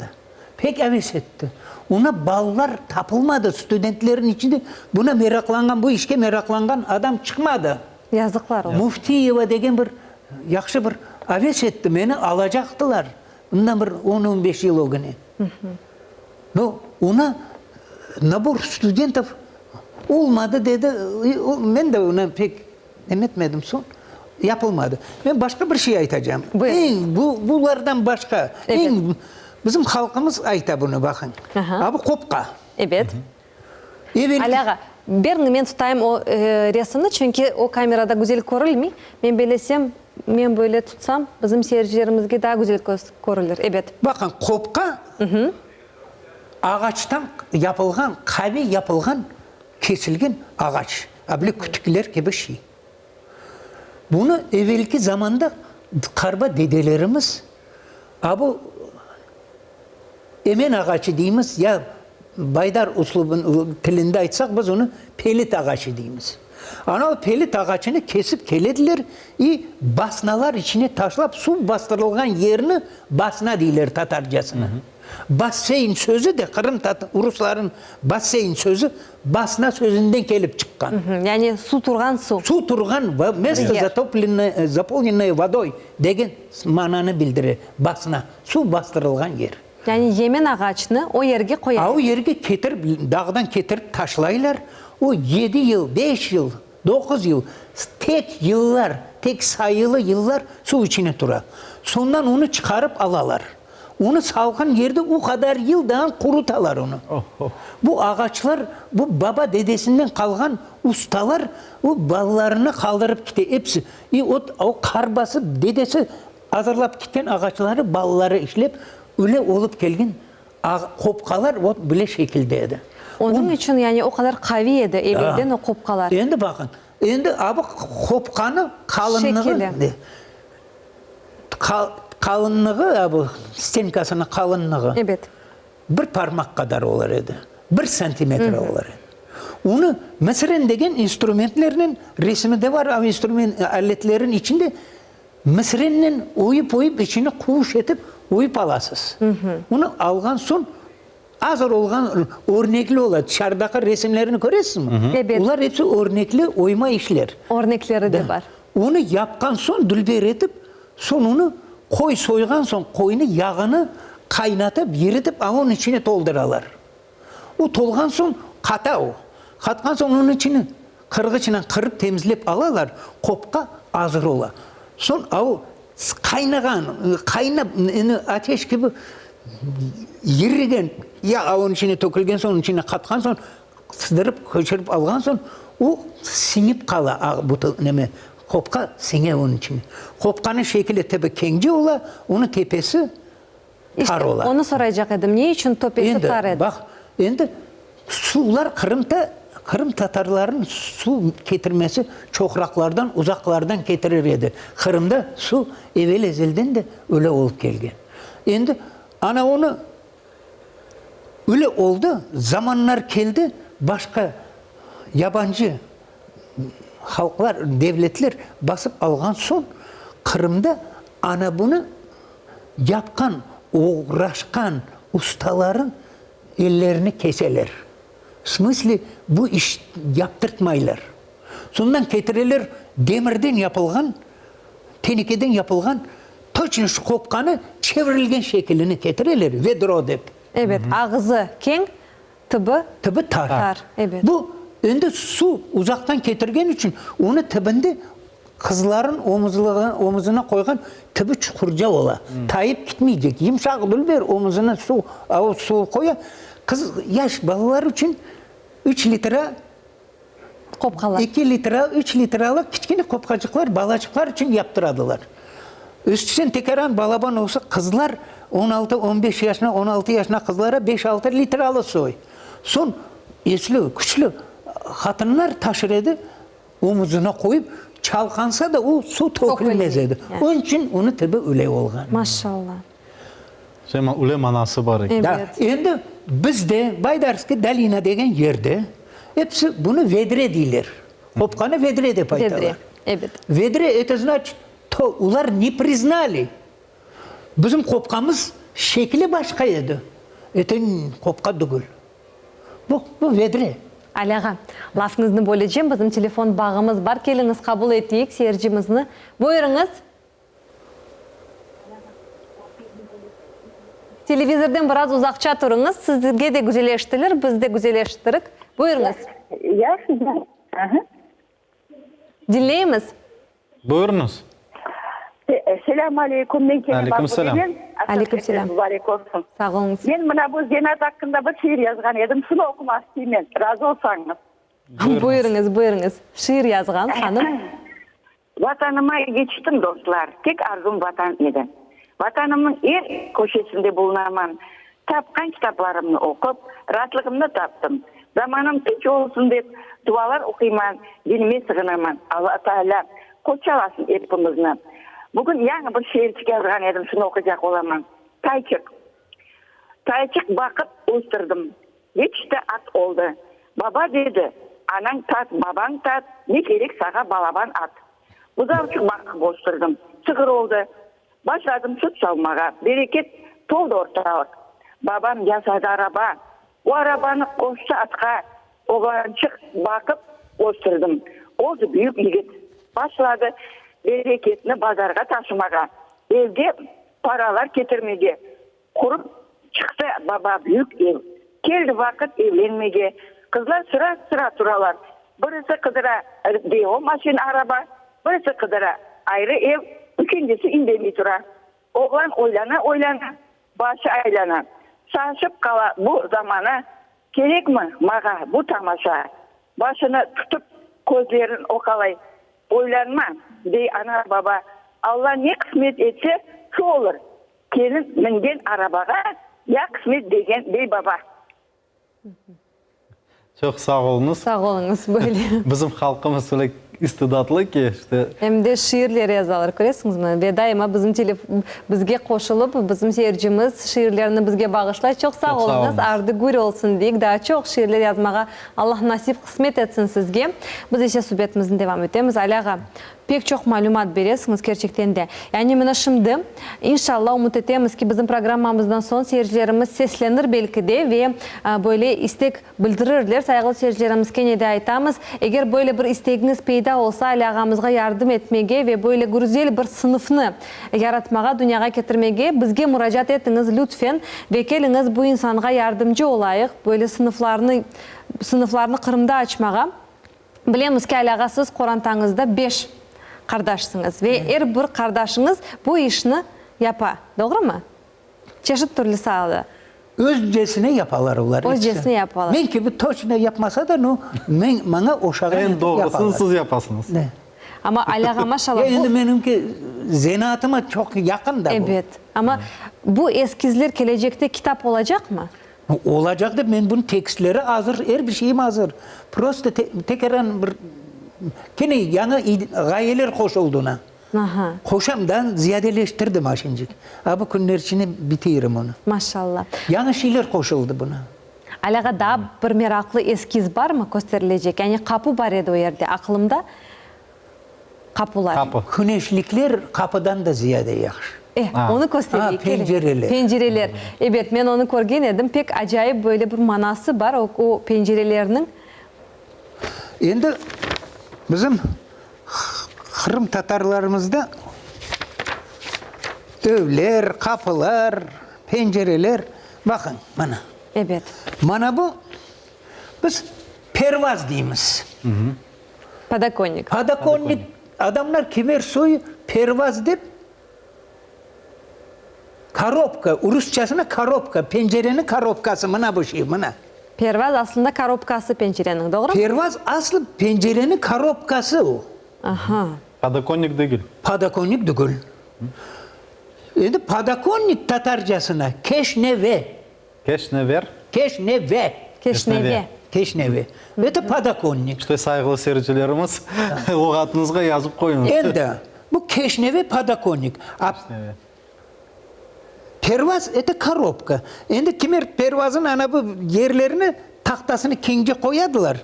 Pek aves etti. Ona ballar tapılmadı, studentlerin içinde buna meraqlanğan, bu işke meraqlanğan adam çıqmadı. Yazıqlar olsun. Müftiyeva degen bir yahşı bir aves etti, meni alacaqtılar. Bundan bir on-on beş yıl ögüne. No, ona nabor studentov olmadı, dedi. Men de onı pek em etmedim soñ, yapılmadı. Men başqa bir şey aytacağım. Buyurıñız. Eñ, bu, bulardan başqa, Evet. eñ, bizim halqımız ayta bunı, baqıñ. Aha. A bu qopqa. Ebet. Evelki. Ali ağa, beriñ, men tutayım o resimni, çünki o kamerada güzel körülmey. Men belesem, men böyle tutsam, bizim seyircilerimizge daa güzel körülir. Ebet. Baqıñ, qopqa ağaçtan yapılğan, qaviy yapılğan, kesilgen ağaç, a bile kütükler kibi şey. Bunı evelki zamanda qarba dedelerimiz, a bu Emen ağaçı deymiz, ya Baydar uslubın tilinde aytsaq, biz onı pelit ağaçı deymiz. Ana o pelit ağaçını kesip kelediler i basnalar içine taşlap, suv bastırılğan yerni basna deyler tatarcasına. Basseyn sözü de qırım rusların basseyn sözü basna sözünden kelip çıqqan. Yani su turğan suv. Su turğan, mesto zatoplennoye, zapolnennoye vodoy degen mananı bildire, basna. Suv bastırılğan yer. Yani yemen ağaçnı o yerge qoyaylar. A o yerge ketirip, dağdan ketirip taşlaylar. O yedi yıl, beş yıl, doquz yıl, tek yıllar, tek sayılı yıllar suv içine tura. Soñdan onı çıqarıp alalar. Onı salqın yerde o qadar yıl daa qurutalar onı. Bu ağaçlar, bu baba-dedesinden qalğan ustalar o balalarına qaldırıp kete episi. İ ot, o qar basıp, dedesi azırlap ketken ağaçları balaları işlep, öyle olıp kelgen qopqalar ot böyle şekilde edi. Onıñ içün yani o qadar qaviy edi evelden o qopqalar. Endi baqıñ, endi a bu qopqanı qalınlığı Şekili. Qalınlığı, a bu stenkasınıñ qalınlığı. Ebet. Bir parmaq qadar olur edi, bir santimetr olur edi. Onı mısren degen instrumentlernen, resimi de bar, o instrument, aletlerin içinde mısrennen oyıp-oyıp içini quvuş etip oyıp alasız. Onı alğan soñ azır olğan örnekli ola. Tışarıdaki resimlerini köresizmi? Ebet. Olar episi örnekli oyma işler. Örnekleri de bar. Onı yapqan soñ dülber etip, soñ onı qoy soyğan soñ qoynı yağını qaynatıp, iritip, a onıñ içine toldıralar. O tolğan soñ qata o. Qatqan soñ onıñ içini qırğıçnen qırıp temizlep alalar, qopqa azır ola. Soñ a o qaynağan, qaynap, endi ateş kibi irigen yağ a onıñ içine tökülgen soñ, onıñ içine qatqan soñ, Sıdırıp, köçürip alğan soñ, o siñip qala, a, bu neme, qopqa siñe onıñ içine. Qopqanıñ şekili tübü keñce ola, onıñ tepesi tar ola. İşte, onı soraycaq edim, ne içün töpesi tar edi? Endi, baq, endi suvlar Qırımda, Qırım tatarlarınıñ suv ketirmesi çoqraqlardan, uzaqlardan ketirir edi. Qırımda suv evel-ezelden de öyle olıp kelgen. Endi, ana onı Öyle oldı, zamanlar keldi, başqa yabancı halqlar, devletler basıp alğan soñ, Qırımda ana bunı yapqan, oğraşqan ustaların ellerini keseler. V smısle, bu iş yaptırtmaylar. Soñdan ketireler demirden yapılğan, tenekeden yapılğan toçno şu qopqanı çevirilgen şekilini ketireler, vedro dep. Ebet, ağzı keñ, tibi Tibi tar. tar, ebet. Bu endi suv uzaqtan ketirgen içün onı tibinde qızların omuzlığı, omuzına qoyğan tibi çuqurca ola. Tayıp kitmeycek. Yımşaq dülber omuzına suv, o suv qoya. Qız, yaş balalar içün üç litra Qopqalar. Eki litra, üç litralıq kiçkene qopqacıqlar balaçıqlar içün yaptıradılar. Üstüsen tekaran balaban olsa, qızlar on altı, on beş yaşına, on altı yaşına qızlara beş-altı litralı soy. Soñ esli, küçlü qatınlar taşır edi, omuzına qoyıp, çalqansa da o suv tökülmez edi. Onıñ içün onıñ tibi öyle olğan. Maşallah. Sema, üle manası bar eken. Da, endi bizde Baydarskiy dolina degen yerde episi bunı vedre deyler. Qopqanı vedre dep aytalar. Vedre, ebet. Vedre, eto znaçit, to, olar ne priznali. Bizim qopqamız şekli başqa edi. Eto qopqa tügül. Bu, bu vedre. Ali ağa, lafıñıznı bölecem, bizim telefon bağımız bar, keliñiz qabul eteyik seyircimizni. Buyurıñız. Televizordan biraz uzaqça turıñız, sizge de güzel eşitilir, biz de güzel eşitirik. Buyurıñız. Diñleymiz. Buyurıñız. Selâm aleyküm, men kene Aleyküm selâm. Barbudemen. Aleyküm selâm. Mubarek olsun. Sağ oluñız. Men mına bu zenaat aqqında bir şiir yazğan edim, şunı oqumaq isteymen, razı olsañız. Buyurıñız, buyurıñız. Şiir yazğan hanım. Vatanıma yetiştim, dostlar, tek arzum Vatan edi. Vatanımnıñ er köşesinde bulunaman, tapqan kitaplarımnı oqup, raatlığımnı taptım. Zamanım tınç olsun dep, dualar oquyman, dinime sığınaman. Alla Taalâ qorçalasın epimizni. Bugün yañı bir şiirçik yazğan edim, şunı oquycaq olaman. Tayçıq. Tayçıq baqıp östürdim. Yetişti, at oldı. Baba dedi, Anañ tat, babañ tat, ne kerek sağa balaban at. Buzavçıq baqıp östürdim, sığır oldı. Başladım süt savmağa, bereket toldı ortalıq. Babam yasadı araba, o arabanı qoştı atqa. Oğlançıq baqıp östürdim, oldı büyük yigit. Başladı bereketni bazarğa taşımağa, evge paralar ketirmege. Qurıp çıqtı baba büyük ev. Keldi vaqıt evlenmege. Qızlar sıra-sıra turalar. Birisi qıdıra Deo maşin araba, birisi qıdıra ayrı ev, üçüncisi indemey tura. Oğlan oylana-oylana. Başı aylana. Şaşıp qala bu zamana, Kerekmi mağa bu tamaşa? Başını tutıp, közlerin oqalay, Oylanma, dey ana-baba, Alla ne qısmet etse, şu olur. Kelin mingen arabağa, ya qısmet degen, dey baba. Çoq sağ oluñız. Sağ oluñız, böyle. Bizim halqımız öyle istidatlı ki, işte. Em de şiirler yazalar, köresiñizmi? Ve daima bizim telef, bizge qoşulıp, bizim seyircimiz şiirlerini bizge bağışlay. Çoq sağ oluñız, ardı gür olsun deyik. Daa çoq şiirler yazmağa Allah nasip, qısmet etsin sizge. Biz ise subetimizni devam etemiz. Ali ağa, Pek çoq malümat beresiñiz, kerçekten de. Yani mına şimdi, inşalla, ümüt etemiz ki, bizim programmamızdan soñ seyircilerimiz seslenir belki de ve böyle istek bildirirler. Sayğılı seyircilerimiz, kene de aytamız, eger böyle bir istegiñiz peyda olsa, Ali ağamızğa yardım etmege ve böyle güzel bir sınıfnı yaratmağa, dünyağa ketirmege bizge muracaat etiñiz, lütfen, ve keliñiz bu insanğa yardımcı olayıq, böyle sınıflarnı sınıflarnı Qırımda açmağa. Bilemiz ki, Ali ağa, siz qorantañızda beş qardaşsıñız ve er bir qardaşıñız bu işni yapa, doğrumı? Çeşit türlü saada. Özcesine yapalar olar. Özcesine yapalar. Men kibi toçno yapmasa da, no, men, maña oşağan Eñ etip doğrusını yapalar. siz yapasıñız. Ne. Amma Ali ağa, maşallah, Ya bu. endi menimki zenaatıma çoq yaqın da bu. Ebet. Amma bu eskizler kelecekte kitap olacaqmı? Olacaq dep, men bunıñ tekstleri azır, er bir şeyim azır. Prosto tekeren bir kene yañı ğayeler qoşuldı ona. Aha. Qoşam da, ziyadeleştirdim aşıncık. A bu künler içinde bitirim onı. Maşallah. Yañı şeyler qoşuldı buna. Alâ daa bir meraqlı eskiz barmı kösterilecek? Yani qapu bar edi o yerde, aqılımda qapular. Qapı. Küneşlikler qapıdan da ziyade yahşı. Eh, onı köstereyik, A, keliñ. pencereler. Pencereler. Ebet, men onı körgen edim. Pek acayip böyle bir manası bar o, o pencerelerniñ. Endi bizim qırımtatarlarımızda evler, qapılar, pencereler, baqıñ, mana. Ebet. Mana bu, biz pervaz deymiz. Podokonnik. Podokonnik, adamlar kimer soyu pervaz dep, korobka, rusçasına korobka, pencereniñ korobkası, mına bu şey, mına. Pervaz aslında korobkası pencereniñ, doğrumı? Pervaz aslı pencereniñ korobkası o. Aha. Podokonnik degil. Podokonnik degil. Endi podokonnik tatarcasına keşneve. Keşnever. Keşneve. Keşneve. Keşneve. Eto podokonnik. İşte, sayğılı seyircilerimiz, luğatıñızğa yazıp qoyuñız. Endi, bu keşneve podokonnik. A pervaz, eto korobka. Endi kimer pervazın ana bu yerlerini, tahtasını keñce qoyadılar.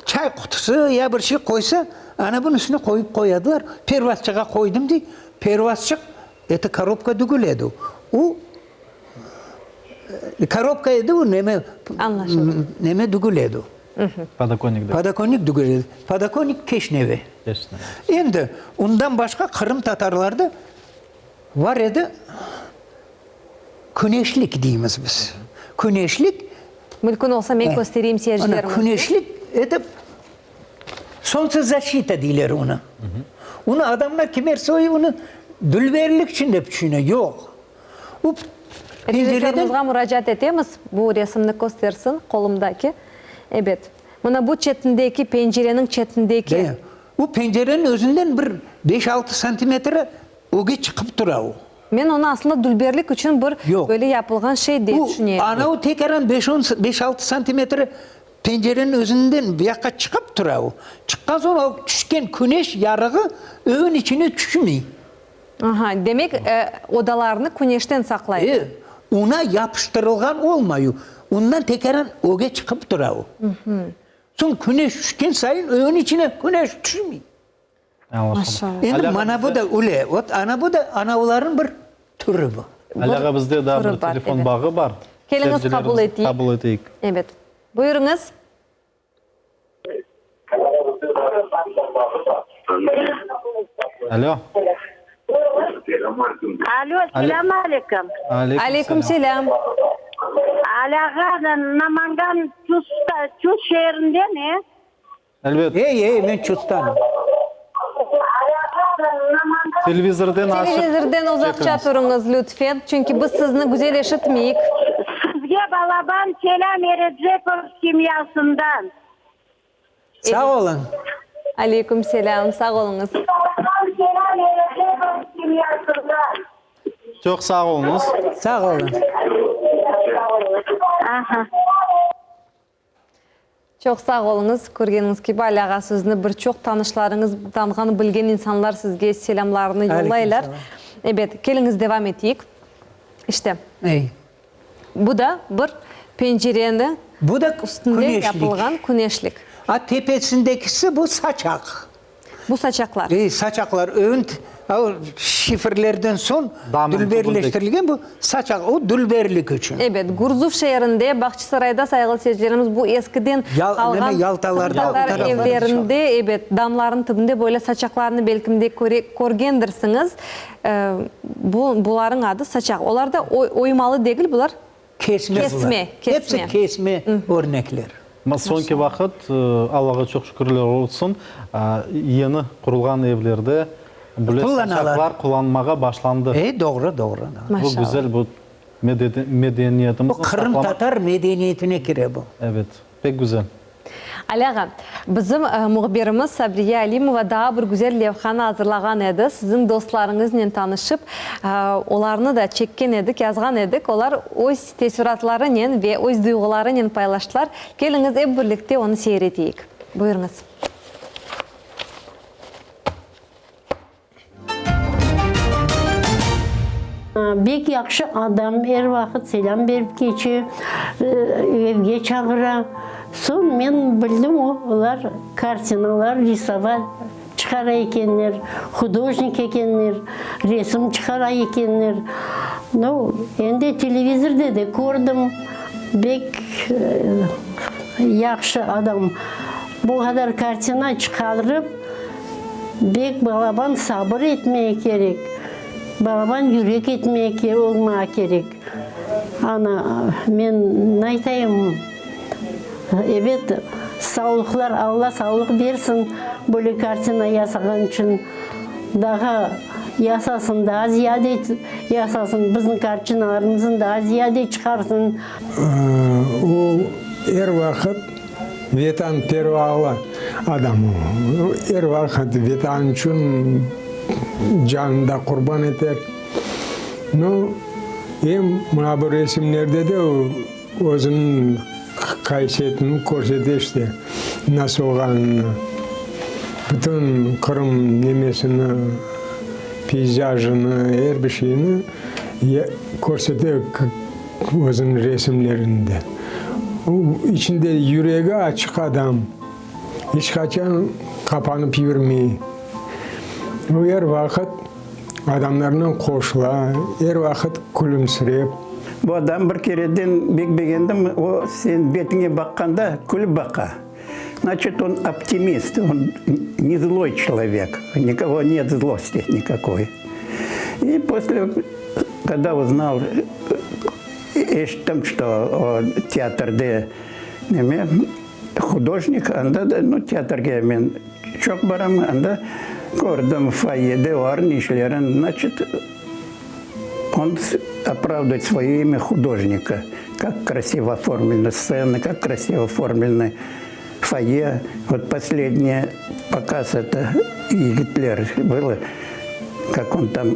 Çay qutusı ya bir şey qoysa, ana bunıñ üstüne qoyıp qoyadılar. Pervazçığa qoydım dey. Pervazçıq, eto korobka degil edi. O, Korobka edi o, neme, neme dügül edi o. Podokonnik degil. Podokonnik dügül edi. Podokonnik keşneve. Keşneve. Endi ondan başqa Qırım tatarlarda var edi küneşlik deymiz biz. Küneşlik. Mülkün olsa men köstereyim seyircilerimizge. Küneşlik, eto solntsezaşçita deyler onı. Onı adamlar kimer soyu onı dülberlik içün dep tüşüne. Yoq. Rejissörımızğa muracaat etemiz, bu resimni köstersin, qolumdaki. Ebet. Mına bu çetindeki, pencereniñ çetindeki. De, bu pencereniñ özünden bir beş-altı santimetr öge çıqıp tura o. Men onı aslında dülberlik içün bir Yoq. böyle yapılğan şey dep Bu, tüşüne edim. anavı tekaran beş-on, beş-altı santimetr pencereniñ özünden bu yaqqa çıqıp tura o. Çıqqan soñ o tüşken küneş yarığı övün içine tüşmey. Aha, demek, odalarnı küneşten saqlay. E, ona yapıştırılğan olmayu, ondan tekaran öge çıqıp tura o. Soñ küneş tüşken sayın öyün içine küneş tüşmey. Maşallah. Endi mana bu da öyle, vot ana bu da anavlarnıñ bir türü bu. Alâ bizde daa bir telefon bağı bar. Keliñiz qabul eteyik. Qabul eteyik. Ebet. Buyurıñız. Alo. Alo, selâm aleyküm. Aleyküm selâm. Alâ ağa, Namangan Çusta, Çus şeerinden, e? Elbet. Ey, ey, men Çustanım. Televizordan açıq Televizordan uzaqça çekiñiz. turuñız, lütfen, çünki biz sizni güzel eşitmeyik. Sizge balaban selâm Erecepov semyasından. Sağ oluñ. Aleyküm selâm, sağ oluñız. Balaban selâm Erecepov semyasından. Çoq sağ oluñız. Sağ oluñ. Aha. Çoq sağ oluñız. Körgeniñiz kibi, Ali ağa, sizni bir çoq tanışlarıñız, tanığan, bilgen insanlar sizge selâmlarını yollaylar. Ebet, keliñiz devam eteyik. İşte. Ey. Bu da bir pencereni Bu da üstünde küneşlik. yapılğan küneşlik. A tepesindekisi bu saçaq. Bu saçaqlar. Ey, saçaqlar, ön şifrlerden soñ dülberleştirilgen bu saçaq, o dülberlik içün. Ebet, Gurzuf şeerinde, Bağçasarayda, sayğılı seyircilerimiz, bu eskiden qalğan qırımtatar evlerinde, ebet, damlarnıñ tübünde böyle saçaqlarnı belkim de körgendirsiñiz. Bu, bularıñ adı saçaq. Olar da oymalı degil, bular Kesme bular. Kesme, kesme. Hepsi kesme örnekler. Soñki vaqıt, Allağa çoq şükürler olsun, yeni qurulğan evlerde böyle saçaqlar qullanmağa başlandı. E, doğru, doğru. Bu güzel, bu medeniyetimizni Bu qırımtatar medeniyetine kire bu. Evet, pek güzel. Ali ağa, bizim mühbirimiz Sabriye Alimova daa bir güzel levhanı azırlağan edi. Siziñ dostlarıñıznen tanışıp, olarnı da çekken edik, yazğan edik. Olar öz teessuratlarınen ve öz duyğularınen paylaştılar. Keliñiz, ep birlikte onı seyir eteyik. Buyurıñız. Bek yahşı adam, er vaqıt selâm berip keçe, evge çağıra. Soñ men bildim, o, olar kartinalar risovat çıqara ekenler, hudojnik ekenler, resim çıqara ekenler. Nu, endi televizorde de kördim, bek yahşı adam. Bu qadar kartina çıqarıp, Bek balaban sabır etmeye kerek, balaban yürek etmeye olmağa kerek. Ana, men naytayım, ebet, savlıqlar, Alla savlıq bersin, böyle kartina yasağan içün. Daha yasasın, daa ziyade yasasın, bizim kartinalarımıznı daa ziyade çıqarsın. O, er vaqıt Vetanpervalı adam o. Er vaqıt Vetan içün canını da qurban eter. Nu, em mına bu resimlerde de o özüniñ haysiyetini körsete işte, nasıl olğanını. Bütün Qırım nemesini, peyzajını, er bir şeyni körsete Özüniñ resimlerinde. O, içinde yüregi açıq adam, iç qaçan qapanıp yürmey. O, er vaqıt adamlarnen qoşula, er vaqıt külümsirep. Bu adam bir kereden bek begendim, o, sen betiñe baqqanda külip baqa. Znaçit, on optimist, on ne zloy çelovek, nikogo net zlosti nikakoy. I posle, kogda uznal, eşittim, çto o teatrde neme, hudojnik, anda da, nu, teatrge men çoq baram, anda kördim foyede olarnıñ işlerin, znaçit, on opravdывает svoye imya hudojnika, kak krasivo oformlena stsena, kak krasivo oformlena foye. Vot posledniy pokaz eto Yigitler bylo, kak on tam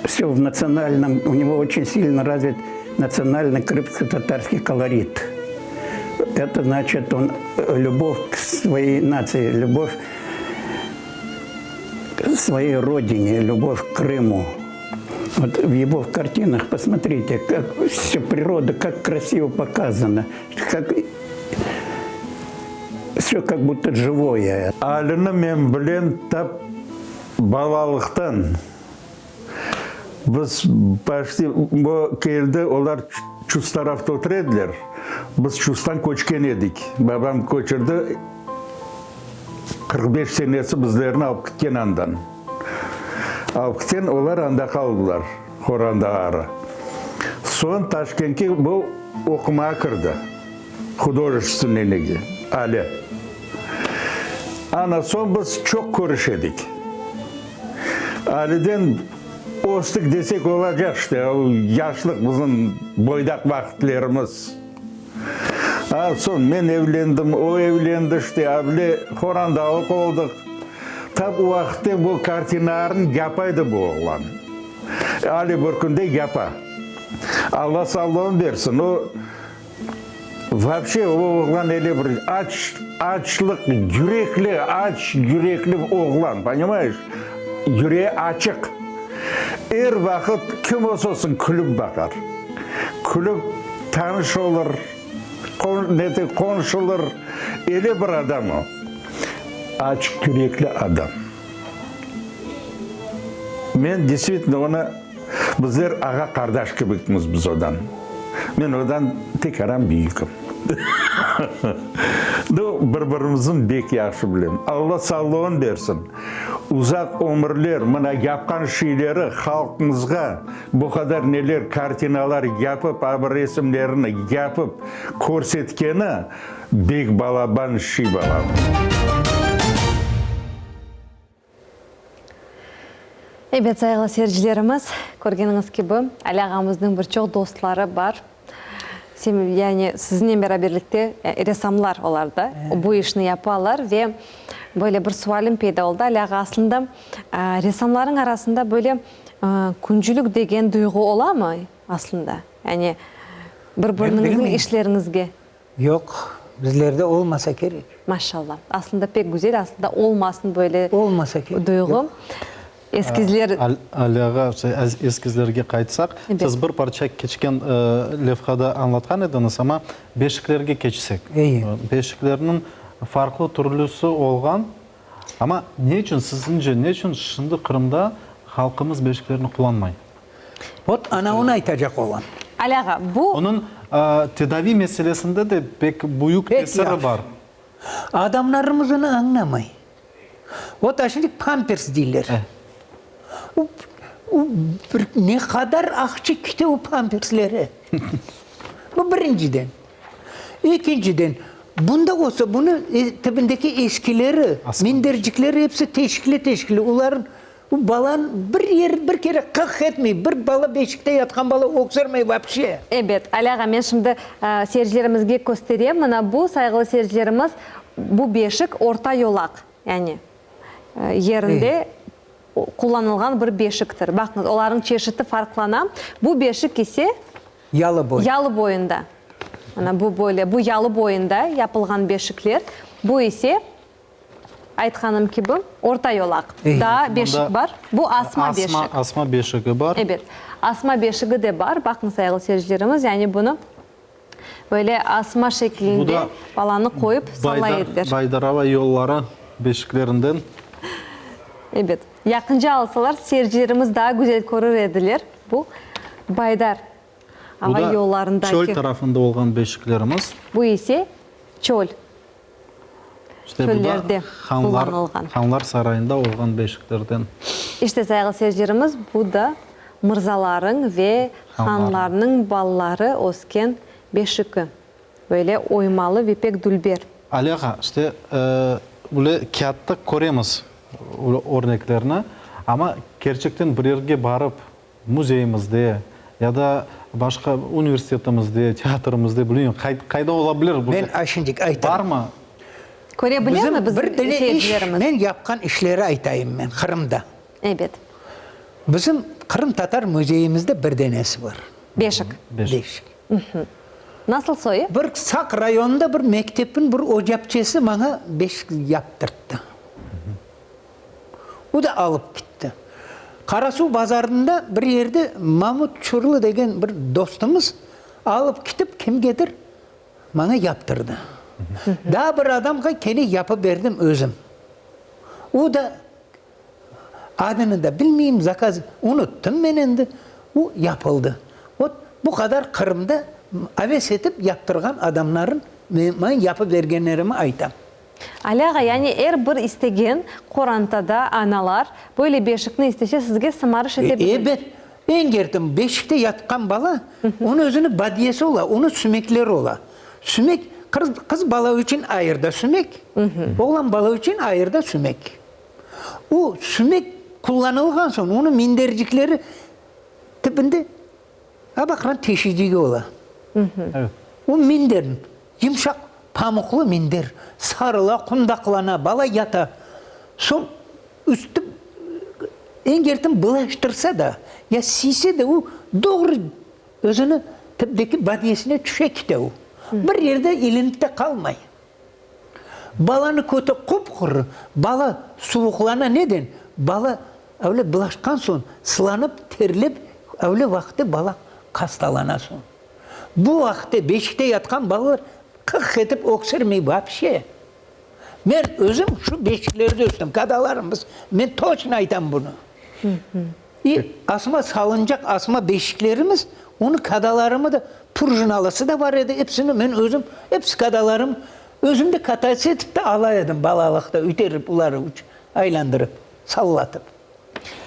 vse v natsionalnom, u nego oçen silno razvit natsionalnıy krımsko-tatarskiy kolorit. Eto znaçit on lübov k svoyey natsii, lübov k svoyey rodine, lübov k Krımu. Vot v ego kartinah, posmotrite, kak vse priroda, kak krasivo pokazana, kak vse kak budto živoye. Alini men bilem tap balalıqtan. Biz paçti o keldi, olar çus tarafta otura ediler, biz çustan köçken edik. Babam köçürdi, 45 senesi bizlerni alıp ketken andan. Alıp ketken, olar anda qaldılar, Horanda arı. Soñ Taşkentke bu oqumağa kirdi. Hudojestvenniy nege, Ali. Ana soñ biz çoq körüş edik. Aliden östik desek olacaq işte, o yaşlıq bizim boydaq vaqıtlerimiz. A, soñ men evlendim, o evlendi işte, avle qorandalıq oldıq. Tap o vaqıtte bu kartinalarnı yapaydı bu oğlan. Ale bir künde yapa. Alla sağlığın bersin, o Vapşe, o oğlan ele bir aç, açlıq, yürekli, aç yürekli oğlan, ponimayeş? Yüreği açıq. Er vaqıt kim olsa olsun külüp baqar. Külüp tanış olur, nete, qonşulır. Ele bir adam o. Açıq yürekli adam. Men, destvitelno, onı, bizler ağa-qardaş kibikmiz biz odan. Men odan tek aram büyükim. Nu, bir-birimizni bek yahşı bilem. Alla sağlığın bersin. Uzaq ömürler, mına yapqan şeyleri halqımızğa bu qadar neler, kartinalar yapıp, a bu resimlerini yapıp körsetkeni bek balaban şey, balam. Ebet, sayğılı seyircilerimiz, körgeniñiz kibi, Ali ağamıznıñ bir çoq dostları bar. Yani siziñnen beraberlikte ressamlar olar da, bu işni yapalar ve böyle bir sualim peyda oldı, Ali ağa, aslında ressamlarnıñ arasında böyle küncülük degen duyğu olamı aslında? Yani bir-biriniñiziñ işleriñizge. Yoq, bizlerde olmasa kerek. Maşallah. Aslında pek güzel, aslında olmasın böyle Olmasa kerek, duyğu. yoq. Eskizler. Ali ağa, eskizlerge qaytsaq, siz bir parça keçken levhada añlatqan ediñiz, amma beşiklerge keçsek. Eyi. Beşiklerniñ farqlı türlüsi olğan, amma ne içün, siziñce, ne içün şimdi Qırımda halqımız beşiklerni qullanmay? Vot, ana onı aytacaq olam. Ali ağa, bu. Onıñ tedaviy meselesinde de pek büyük Pek tesiri yahşı. bar. Adamlarımız onı añlamay. Vot, a şimdi pampers deyler. O, o bir ne qadar aqça kete o pamperslere. Bu birinciden. Ekinciden, bunda olsa, bunı tibindeki eskileri, mindercikleri episi teşikli-teşikli. Olarnıñ Bu balan bir yer bir kere qıq etmey, bir bala beşikte yatqan bala öksürmey vapşe. Ebet, Ali ağa, men şimdi seyircilerimizge kösterem, mına bu, sayğılı seyircilerimiz, bu beşik orta yolaq, yani yerinde qullanılğan bir beşiktir. Baqıñız, olarnıñ çeşiti farqlana. Bu beşik ise Yalı boyu. Yalı boyunda. Mına bu böyle, bu yalı boyunda yapılğan beşikler. Bu ise Aytqanım kibi, orta yolaq. Daa beşik bar. Bu asma beşik. Asma beşigi bar. Ebet. Asma beşigi de bar. Baqıñ, sayğılı seyircilerimiz, yani bunı böyle asma şeklinde balanı qoyıp sallay ediler. Baydarava yolları beşiklerinden. Ebet. Yaqınca alsalar, seyircilerimiz daa güzel körür ediler. Bu Baydar ava yollarındaki. Bu da çöl tarafında olğan beşiklerimiz. Bu ise çöl. İşte bu da Çöllerde hanlar, qullanılğan. hanlar sarayında olğan beşiklerden. İşte, sayğılı seyircilerimiz, bu da mırzalarıñ ve hanlarnıñ balaları ösken beşiki. Böyle oymalı ve pek dülber. Ali ağa, işte, böyle kâğıtta köremiz örneklerni, amma kerçekten bir yerge barıp Müzeyimizde ya da başqa universitetimizde, teatrimizde, bilmeyim, qayda ola bilir bu? Men a şimdik aytayım. Barmı? Köre bilemi Bizim bizim bir dene iş, seyircilerimiz? men yapqan işleri aytayım men, Qırımda. Ebet. Bizim Qırımtatar müzeyimizde bir denesi bar. Beşik. Beşik. Nasıl soyu? Bir Saq rayonında bir mektepniñ bir ocapçesi maña beşik yaptırttı. O da alıp kitti. Qarasuv bazarında bir yerde Mamut Çurlu degen bir dostumız alıp kitip kimgedir maña yaptırdı. Daa bir adamğa kene yapıp berdim özüm. O da adını da bilmeyim, zakaz unuttım men endi, o yapıldı. Vot, bu qadar Qırımda aves etip yaptırğan adamların maña yapıp bergenlerimi aytam. Ali ağa, yani er bir istegen qorantada analar böyle beşikni istese sizge sımarış ete bilir. Ebet. Eñ kertim, beşikte yatqan bala, onıñ özüniñ badiyesi ola, onıñ sümekleri ola. Sümek, qız bala içün ayırda sümek, oğlan bala içün ayırda sümek. O sümek. Qullanılğan soñ, onıñ mindercikleri tibinde abaqran teşicigi ola. O minder, yımşaq pamuqlı minder, sarıla, qundaqlana, bala yata. Soñ üstü engertin bılaştırsa da, ya siyse de, o doğru özüni tibdeki badiyesine tüşe kete o. Bir yerde ilinip de qalmay. Balanı kötü qup-qurı, bala suvuqlana neden? Bala öyle bulaşqan soñ, sılanıp, terlep, öyle vaqıtte bala hastalana soñ. Bu vaqıtte beşikte yatqan balalar qıq etip öksürmey vapşe. Men özüm şu beşiklerde östüm, kadalarımız, men toçno aytam bunı. İ asma salıncaq asma beşiklerimiz, onı kadalarımı da, prujinalısı da bar edi, episini men özüm, episi kadalarım, özüm de katatsya etip de ala edim balalıqta, üterip uları aylandırıp, sallatıp.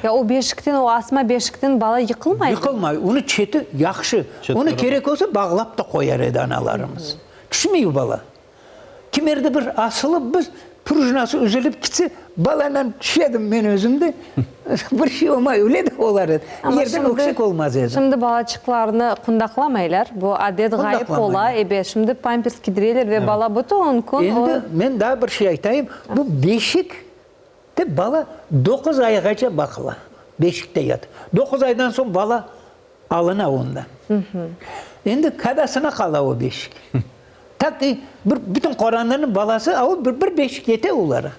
Ya o beşikten, o asma beşikten bala yıqılmay edi? Yıqılmay, onı çeti yahşı, onı kerek olsa bağlap da qoyar edi analarımız. Tüşmey bala. Kimerde bir asılıp biz, prujinası üzülip kitse, balanen tüşedim men özüm de, bir şey olmay, öyle de olar edi. Yerden öksek olmaz edi. Şimdi balaçıqlarnı qundaqlamaylar, bu adet ğayıp ola, ebet, şimdi pampers kiydireler ve bala bütün kün o. Endi men daa bir şey aytayım, bu beşik te bala doquz ayğace baqıla, beşikte yata. Doquz aydan soñ bala Alına ondan. Endi kadasına qala o beşik. Ta ki bir bütün qorantanıñ balası, a o bir, bir beşik yete olara.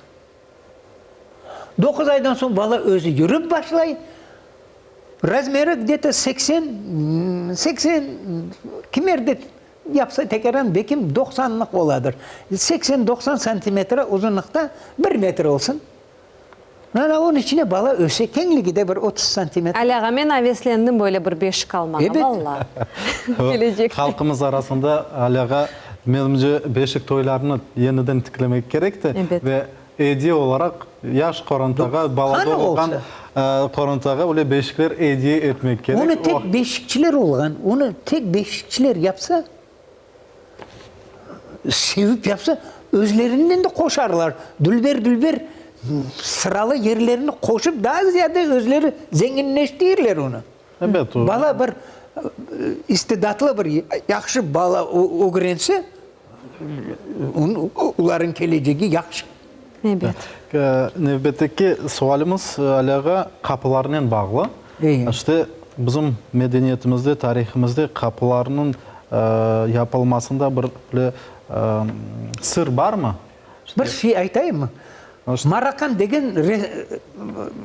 Doquz aydan soñ bala özü yürip başlay. Razmeri gde-to 80, 80, kimerde yapsa tekâran bekim doqsanlıq oladır. 80-90 santimetre uzunlıqta bir metr olsun. Ana onıñ içine bala öse, keñligi de bir 30 santimetr. Ali ağa, men aveslendim böyle bir beşik almağa, Ebet. valla. Kelecekte. Halqımız arasında, Ali ağa, menimce, beşik toylarını yeniden tiklemek kerek de, Ebet. ve ediye olaraq yaş qorantağa, bala Qani doğulğan olsa. qorantağa öyle beşikler ediye etmek kerek. Onı tek beşikçiler olğan, onı tek beşikçiler yapsa, Sevip yapsa, özlerinden de qoşarlar. Dülber-dülber sıralı yerlerini qoşıp, daa ziyade özleri zenginleştirirler onı. Ebet, o. Bala bir istidatlı bir yahşı bala ögrense, olarnıñ kelecegi yahşı. Ebet. Nevbetteki sualimiz, Ali ağa, qapılarnen bağlı. İşte, bizim medeniyetimizde, tarihimizde qapılarnıñ yapılmasında bir böyle sır barmı? Bir şey aytayımmı? Marakan degen,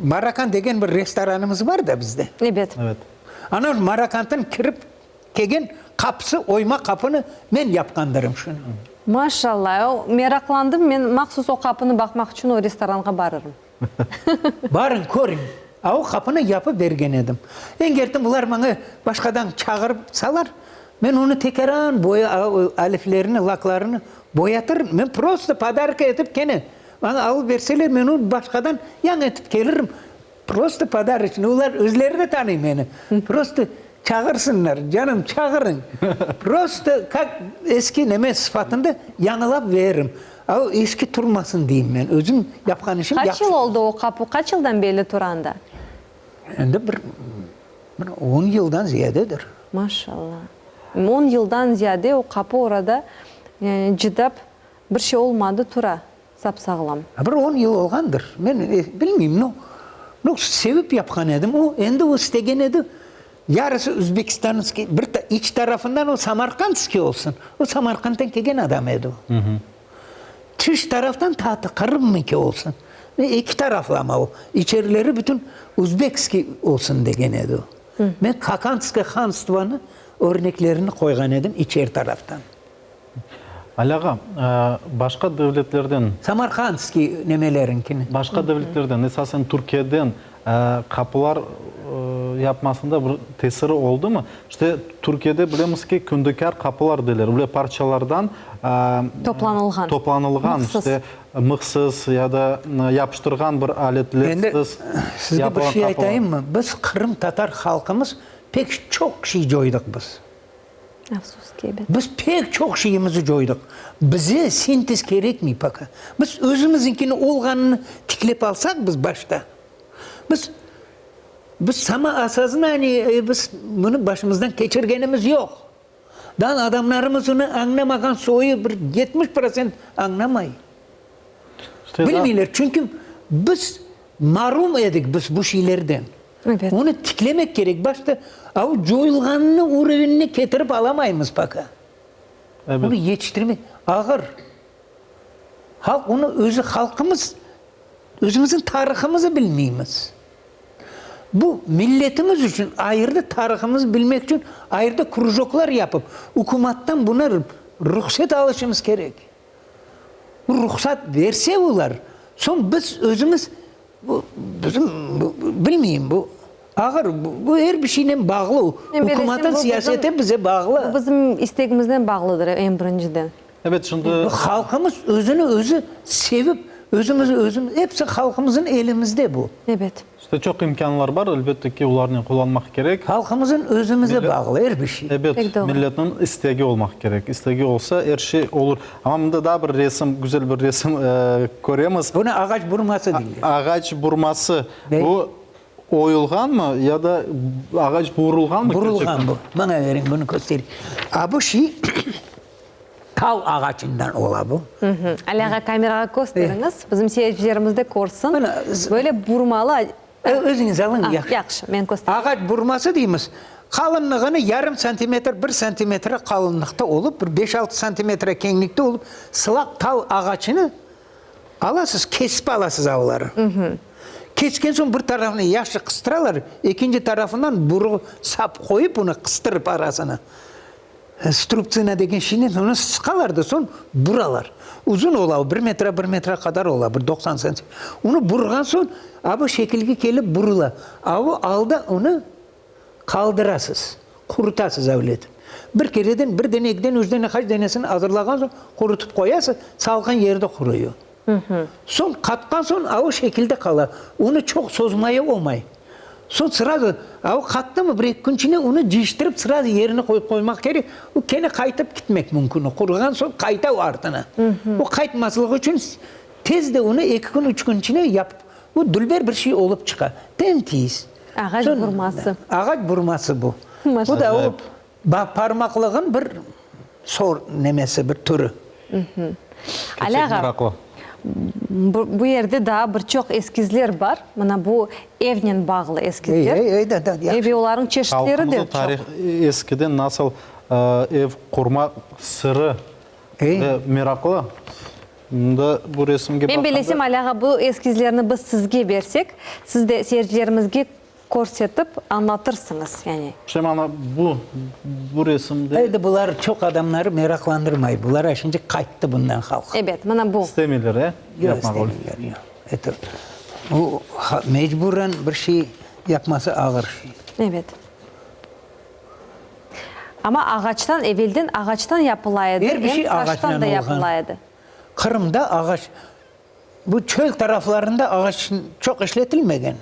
Marakan degen bir restoranımız bar da bizde. Ebet. Ana Marakandan kirip kelgen qapısı, oyma qapını men yapqandırım şunı. Maşallah. Meraqlandım, men mahsus o qapını baqmaq içün o restoranğa barırım. Barıñ, körüñ. A o qapını yapıp bergen edim. Engertim bular maña başqadan çağırsalar, men onı tekâran boya, aliflerini, laklarını boyatırım. Men prosto podarka etip kene maña alıp berseler, men onı başqadan yañı etip kelirim. Prosto podaroçnıy. Olar özleri de tanıy meni. Prosto çağırsınlar, canım, çağırıñ. Prosto kak eski neme sıfatında yañılap veririm. A o eski turmasın deyim men. Özüm yapqan işim Qaç yahşı yıl olsun. oldı o qapu? Qaç yıldan belli tura anda? Endi bir, bir on yıldan ziyadedir. Maşallah. On yıldan ziyade o qapu orada, yani cıdap bir şey olmadı, tura sap-sağlam. Bir on yıl olğandır. Men bilmeyim, no, no, sevip yapqan edim. O, endi o istegen edi, yarısı özbekistanskiy, bir iç tarafından o samarqandskiy olsun. O Samarqanddan kelgen adam edi o. Tış taraftan tatı Qırımnıki olsun. Eki taraflı amma o. İçerileri bütün özbekskiy olsun degen edi o. Men Kokandskıy hanstvonı örneklerini qoyğan edim içeri taraftan. Ali ağa, başqa devletlerden. Samarkandskiy nemelerinkini. Başqa devletlerden, esasen Türkiyeden qapılar yapmasında bir tesiri oldımı? İşte, Türkiyede bilemiz ki, kündükâr qapılar deyler, böyle parçalardan Toplanılğan. toplanılğan, Mıhsız. işte, mıhsız ya da yapıştırğan bir Endi aletlersiz sizge bir yapılğan şey qapılar. aytayımmı? Biz qırımtatar halqımız pek çoq şey coydıq biz. Afsus ki, ebet. Biz pek çoq şeyimizi coydıq. Bize sintez kerekmey poka. Biz özümiziñkini olğanını tiklep alsaq biz başta. Biz, biz samoosoznaniye, biz bunı başımızdan keçirgenimiz yoq. Daa adamlarımız onı añlamağan soyu bir 70% añlamay. Bilmeyler, çünki biz marum edik biz bu şeylerden. Onı tiklemek kerek. Başta o coyulğannı urovenine ketirip alamaymız poka. Onı yetiştirmek ağır. Halq onı özü halqımız özümizniñ tarihımızı bilmeymiz. Bu milletimiz içün ayırdı tarihımızı bilmek içün ayırdı krujoklar yapıp ükümattan buna ruhset alışımız kerek. Bu ruhsat berse olar, soñ biz özümiz, bu bizim, bilmeyim, bu ağır, bu er bir şeynen bağlı, ükümatın siyaseti bize bağlı. Bu bizim istegimiznen bağlıdır eñ birinciden. Ebet, şimdi. Bu halqımız özüni özü sevip, özümizi özümiz, episi halqımızın elimizde bu. Ebet. İşte çoq imkânlar bar, elbette ki, olarnen qullanmaq kerek. Halqımızın özümüze bağlı er bir şey. Ebet, milletniñ istegi olmaq kerek. İstegi olsa, er şey olur. Amma mında daa bir resim, güzel bir resim köremiz. Bunı ağaç burması deyler. Ağaç burması. Bu oyulğanmı ya da ağaç burulğanmı kerçekten? Burulğan bu. Maña veriñ, bunı köstereyim. A bu şey. Tal ağaçından ola bu. Ali ağa, kamerağa kösteriñiz, bizim seyircilerimiz de körsin. Böyle burmalı. Özüñiz alıñ, yahşı. Yahşı, men köstereyim. Ağaç burması deymiz. Qalınlığını yarım santimetr, bir santimetre qalınlıqta olıp, bir beş-altı santimetre keñlikte olıp, sılaq tal ağaçını alasız, kesip alasız avları. Kesken soñ bir tarafını yahşı qıstıralar, ekinci tarafından burğu sap qoyıp, onı qıstırıp arasına. Struptsina degen şeynen onı sıqalar da soñ buralar. Uzun ola o, bir metre, bir metre qadar ola, bir 90 santimetr. Onı burğan soñ, a bu şekilge kelip burula. A bu alda onı qaldırasız, qurutasız avlet. Bir kereden, bir dene, eki dene, üç dene, qaç denesini azırlağan soñ qurutıp qoyasız, salqın yerde quruyor. Soñ qatqan soñ a o şekilde qala. Onı çoq sozmaya olmay. Soñ srazu a o qattımı, bir-eki kün içinde onı cıyıştırıp srazu yerine qoyıp qoymaq kerek. O kene qaytıp kitmek mümkün. O quruğan soñ qayta o artına. O qaytmaslığı içün tez de onı eki kün, üç kün içinde yapıp, o dülber bir şey olıp çıqa. Tem-tiz. Ağaç burması. Ağaç burması bu. Bu da o parmaqlığın bir sor nemesi, bir türü. Ali ağa, bu yerde daa bir çoq eskizler bar. Mına bu evnen bağlı eskizler. Ve olarnıñ çeşitleri de çoq. Halqımıznıñ tarih eskiden nasıl ev qurma sırı ve meraqlı. Mında bu resimge Men baqqanda. bellesem, Ali ağa, bu eskizlerni biz sizge bersek, siz de seyircilerimizge Körsetip añlatırsıñız, yani. İşte mana bu, bu resimde. Endi bular çoq adamları meraqlandırmay. Bular a şimdi qayttı bundan halq. Ebet, mana bu. İstemeyler, e? Yoq, istemeyler, yoq. Eto, bu mecburen bir şey yapması ağır şey. Ebet. Amma ağaçtan, evelden ağaçtan yapıla edi, Er bir şey em taştan ağaçnen da olğan. yapıla edi. Qırımda ağaç. Bu çöl taraflarında ağaç çoq işletilmegen.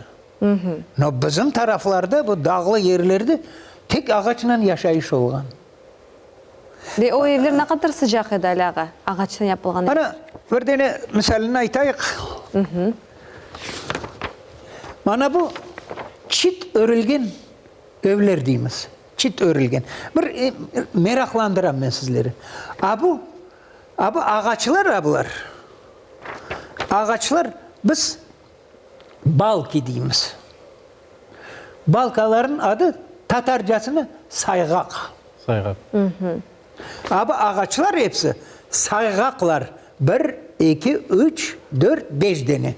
No bizim taraflarda, bu dağlı yerlerde tek ağaçla yaşayış olğan. Ve o evler ne qadar sıcaq edi, Ali ağa, ağaçtan yapılğan evler? Mana, bir dene misalini aytayıq. Mana bu çit örülgen evler deymiz. Çit örülgen. Bir meraqlandıram men sizleri. A bu A bu ağaçlar a bular. Ağaçlar biz balki deymiz. Balkalarnıñ adı tatarcasına sayğaq. Sayğaq. A bu ağaçlar episi sayğaqlar. Bir, eki, üç, dört, beş dene.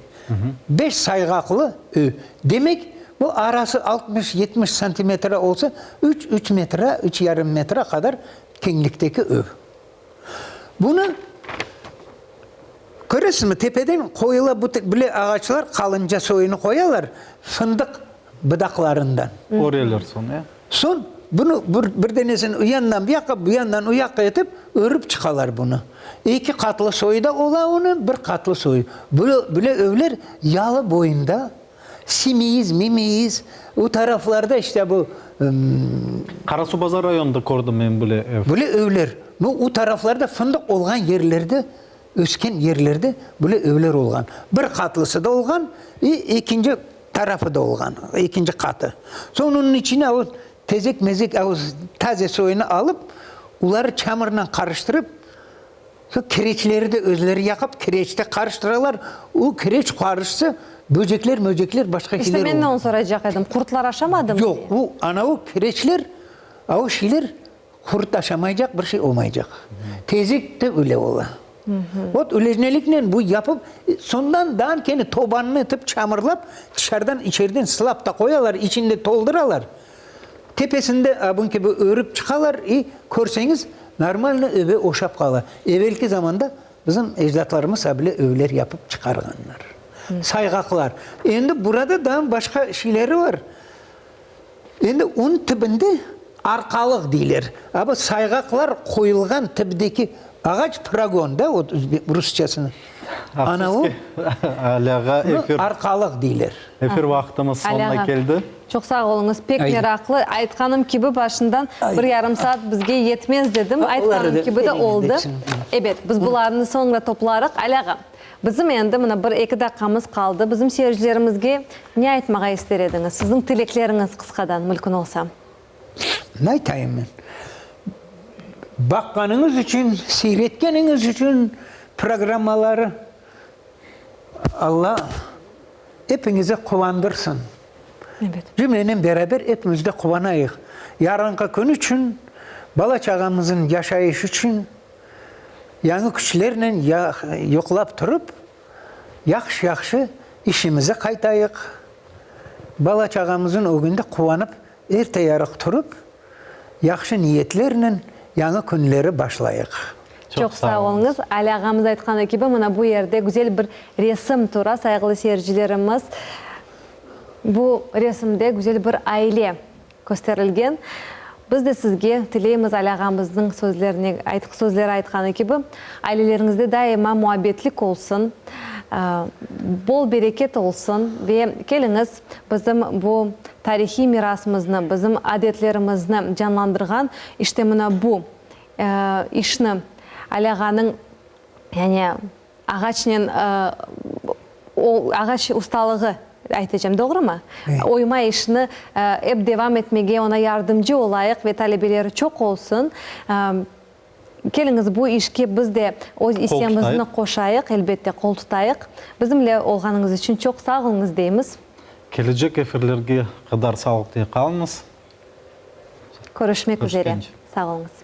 Beş sayğaqlı öy. Demek, bu arası 60, 70 santimetre olsa, üç, üç metre, üç yarım metre qadar keñlikteki öv. Bunı, köresizmi, tepeden qoyula bu bile ağaçlar, qalınca soyunı qoyalar, fındıq budaqlarından. Öreler soñ, e? Soñ bunı bir, bir denesini u yandan bu yaqqa, bu yandan u yaqqa etip, örüp çıqalar bunı. Eki qatlı soyu da ola onıñ, bir qatlı soyu. Böyle, böyle evler yalı boyunda, Simeiz, Mimeiz, o taraflarda işte bu. Qarasuvbazar rayonında kördim men böyle ev. Böyle evler. No, o taraflarda fındıq olğan yerlerde, ösken yerlerde böyle evler olğan. Bir qatlısı da olğan, i ekinci. tarafı da olğan, ekinci qatı. Soñ onıñ içine o tezek-mezek, o taze soyunı alıp, oları çamurnen qarıştırıp, soñ kireçleri de özleri yaqıp, kireçte qarıştıralar. O kireç qarışsa, böcekler, möcekler, başqa İşte şeyler men de olmay. onı soraycaq edim, qurtlar aşamadımı? Yoq, o, ana o kireçler, o şeyler Qurt aşamaycaq, bir şey olmaycaq. Tezek de öyle ola. Vot öylejneliknen bu yapıp, sondan daa kene tobanını etip çamurlap, tışarıdan içeriden sılap da qoyalar, içinde toldıralar. Tepesinde a bunı kibi örüp çıqalar i körseñiz, normalno öbe oşap qala. Evelki zamanda bizim ecdatlarımız a bile övler yapıp çıqarğanlar. Sayğaqlar. Endi burada daa başqa şeyleri bar. Endi onıñ tibinde arqalıq deyler. A bu sayğaqlar qoyulğan tibdeki ağaç progon da, vot rusçasını. Ana o, Afsus ki, Ali ağa, efir. Arqalıq deyler. Efir vaqtımız soñuna keldi. Çoq sağ oluñız, pek meraqlı. Aytqanım kibi, başından bir yarım saat bizge yetmez dedim. Aytqanım kibi de oldı. Ebet, biz bularnı soñra toplarıq. Ali ağa, Bizim endi mına bir eki daqqamız qaldı. Bizim seyircilerimizge ne aytmağa ister ediñiz? Siziñ tilekleriñiz qısqadan, mülkün olsa. Ne aytayım men? Baqqanıñız içün, seyretkeniñiz içün programmaları Alla epiñizi quvandırsın. Ebet. Cümlenen beraber epimiz de quvanayıq. Yarınqı kün içün, bala-çağamızın yaşayışı içün. Yañı küçlernen yuqlap turıp, yahşı-yahşı işimize qaytayıq. Bala-çağamızın ögünde quvanıp, erte-yarıq turıp, yahşı niyetlernen yañı künleri başlayıq. Çoq sağ oluñız. Ali ağamız aytqanı kibi, mına bu yerde güzel bir resim tura, sayğılı seyircilerimiz. Bu resimde güzel bir aile kösterilgen. Biz de sizge tileymiz, Ali ağamıznıñ sözlerine, sözleri aytqanı kibi, aileleriñizde daima muabbetlik olsun, bol bereket olsun ve keliñiz, bizim bu tarihiy mirasımıznı, bizim adetlerimizni canlandırğan işte mına bu işni, Ali ağanıñ, yani, Ağaçnen, o ağaç ustalığı aytacam, doğrumı? Oyma işini ep devam etmege ona yardımcı olayıq ve talebeleri çoq olsun. Keliñiz, bu işke biz de öz issemizni qoşayıq, elbette, qol tutayıq. Bizimle olğanıñız içün çoq sağ oluñız deymiz. Kelecek efirlerge qadar sağlıqte qalıñız. Körüşmek üzere. Sağ oluñız.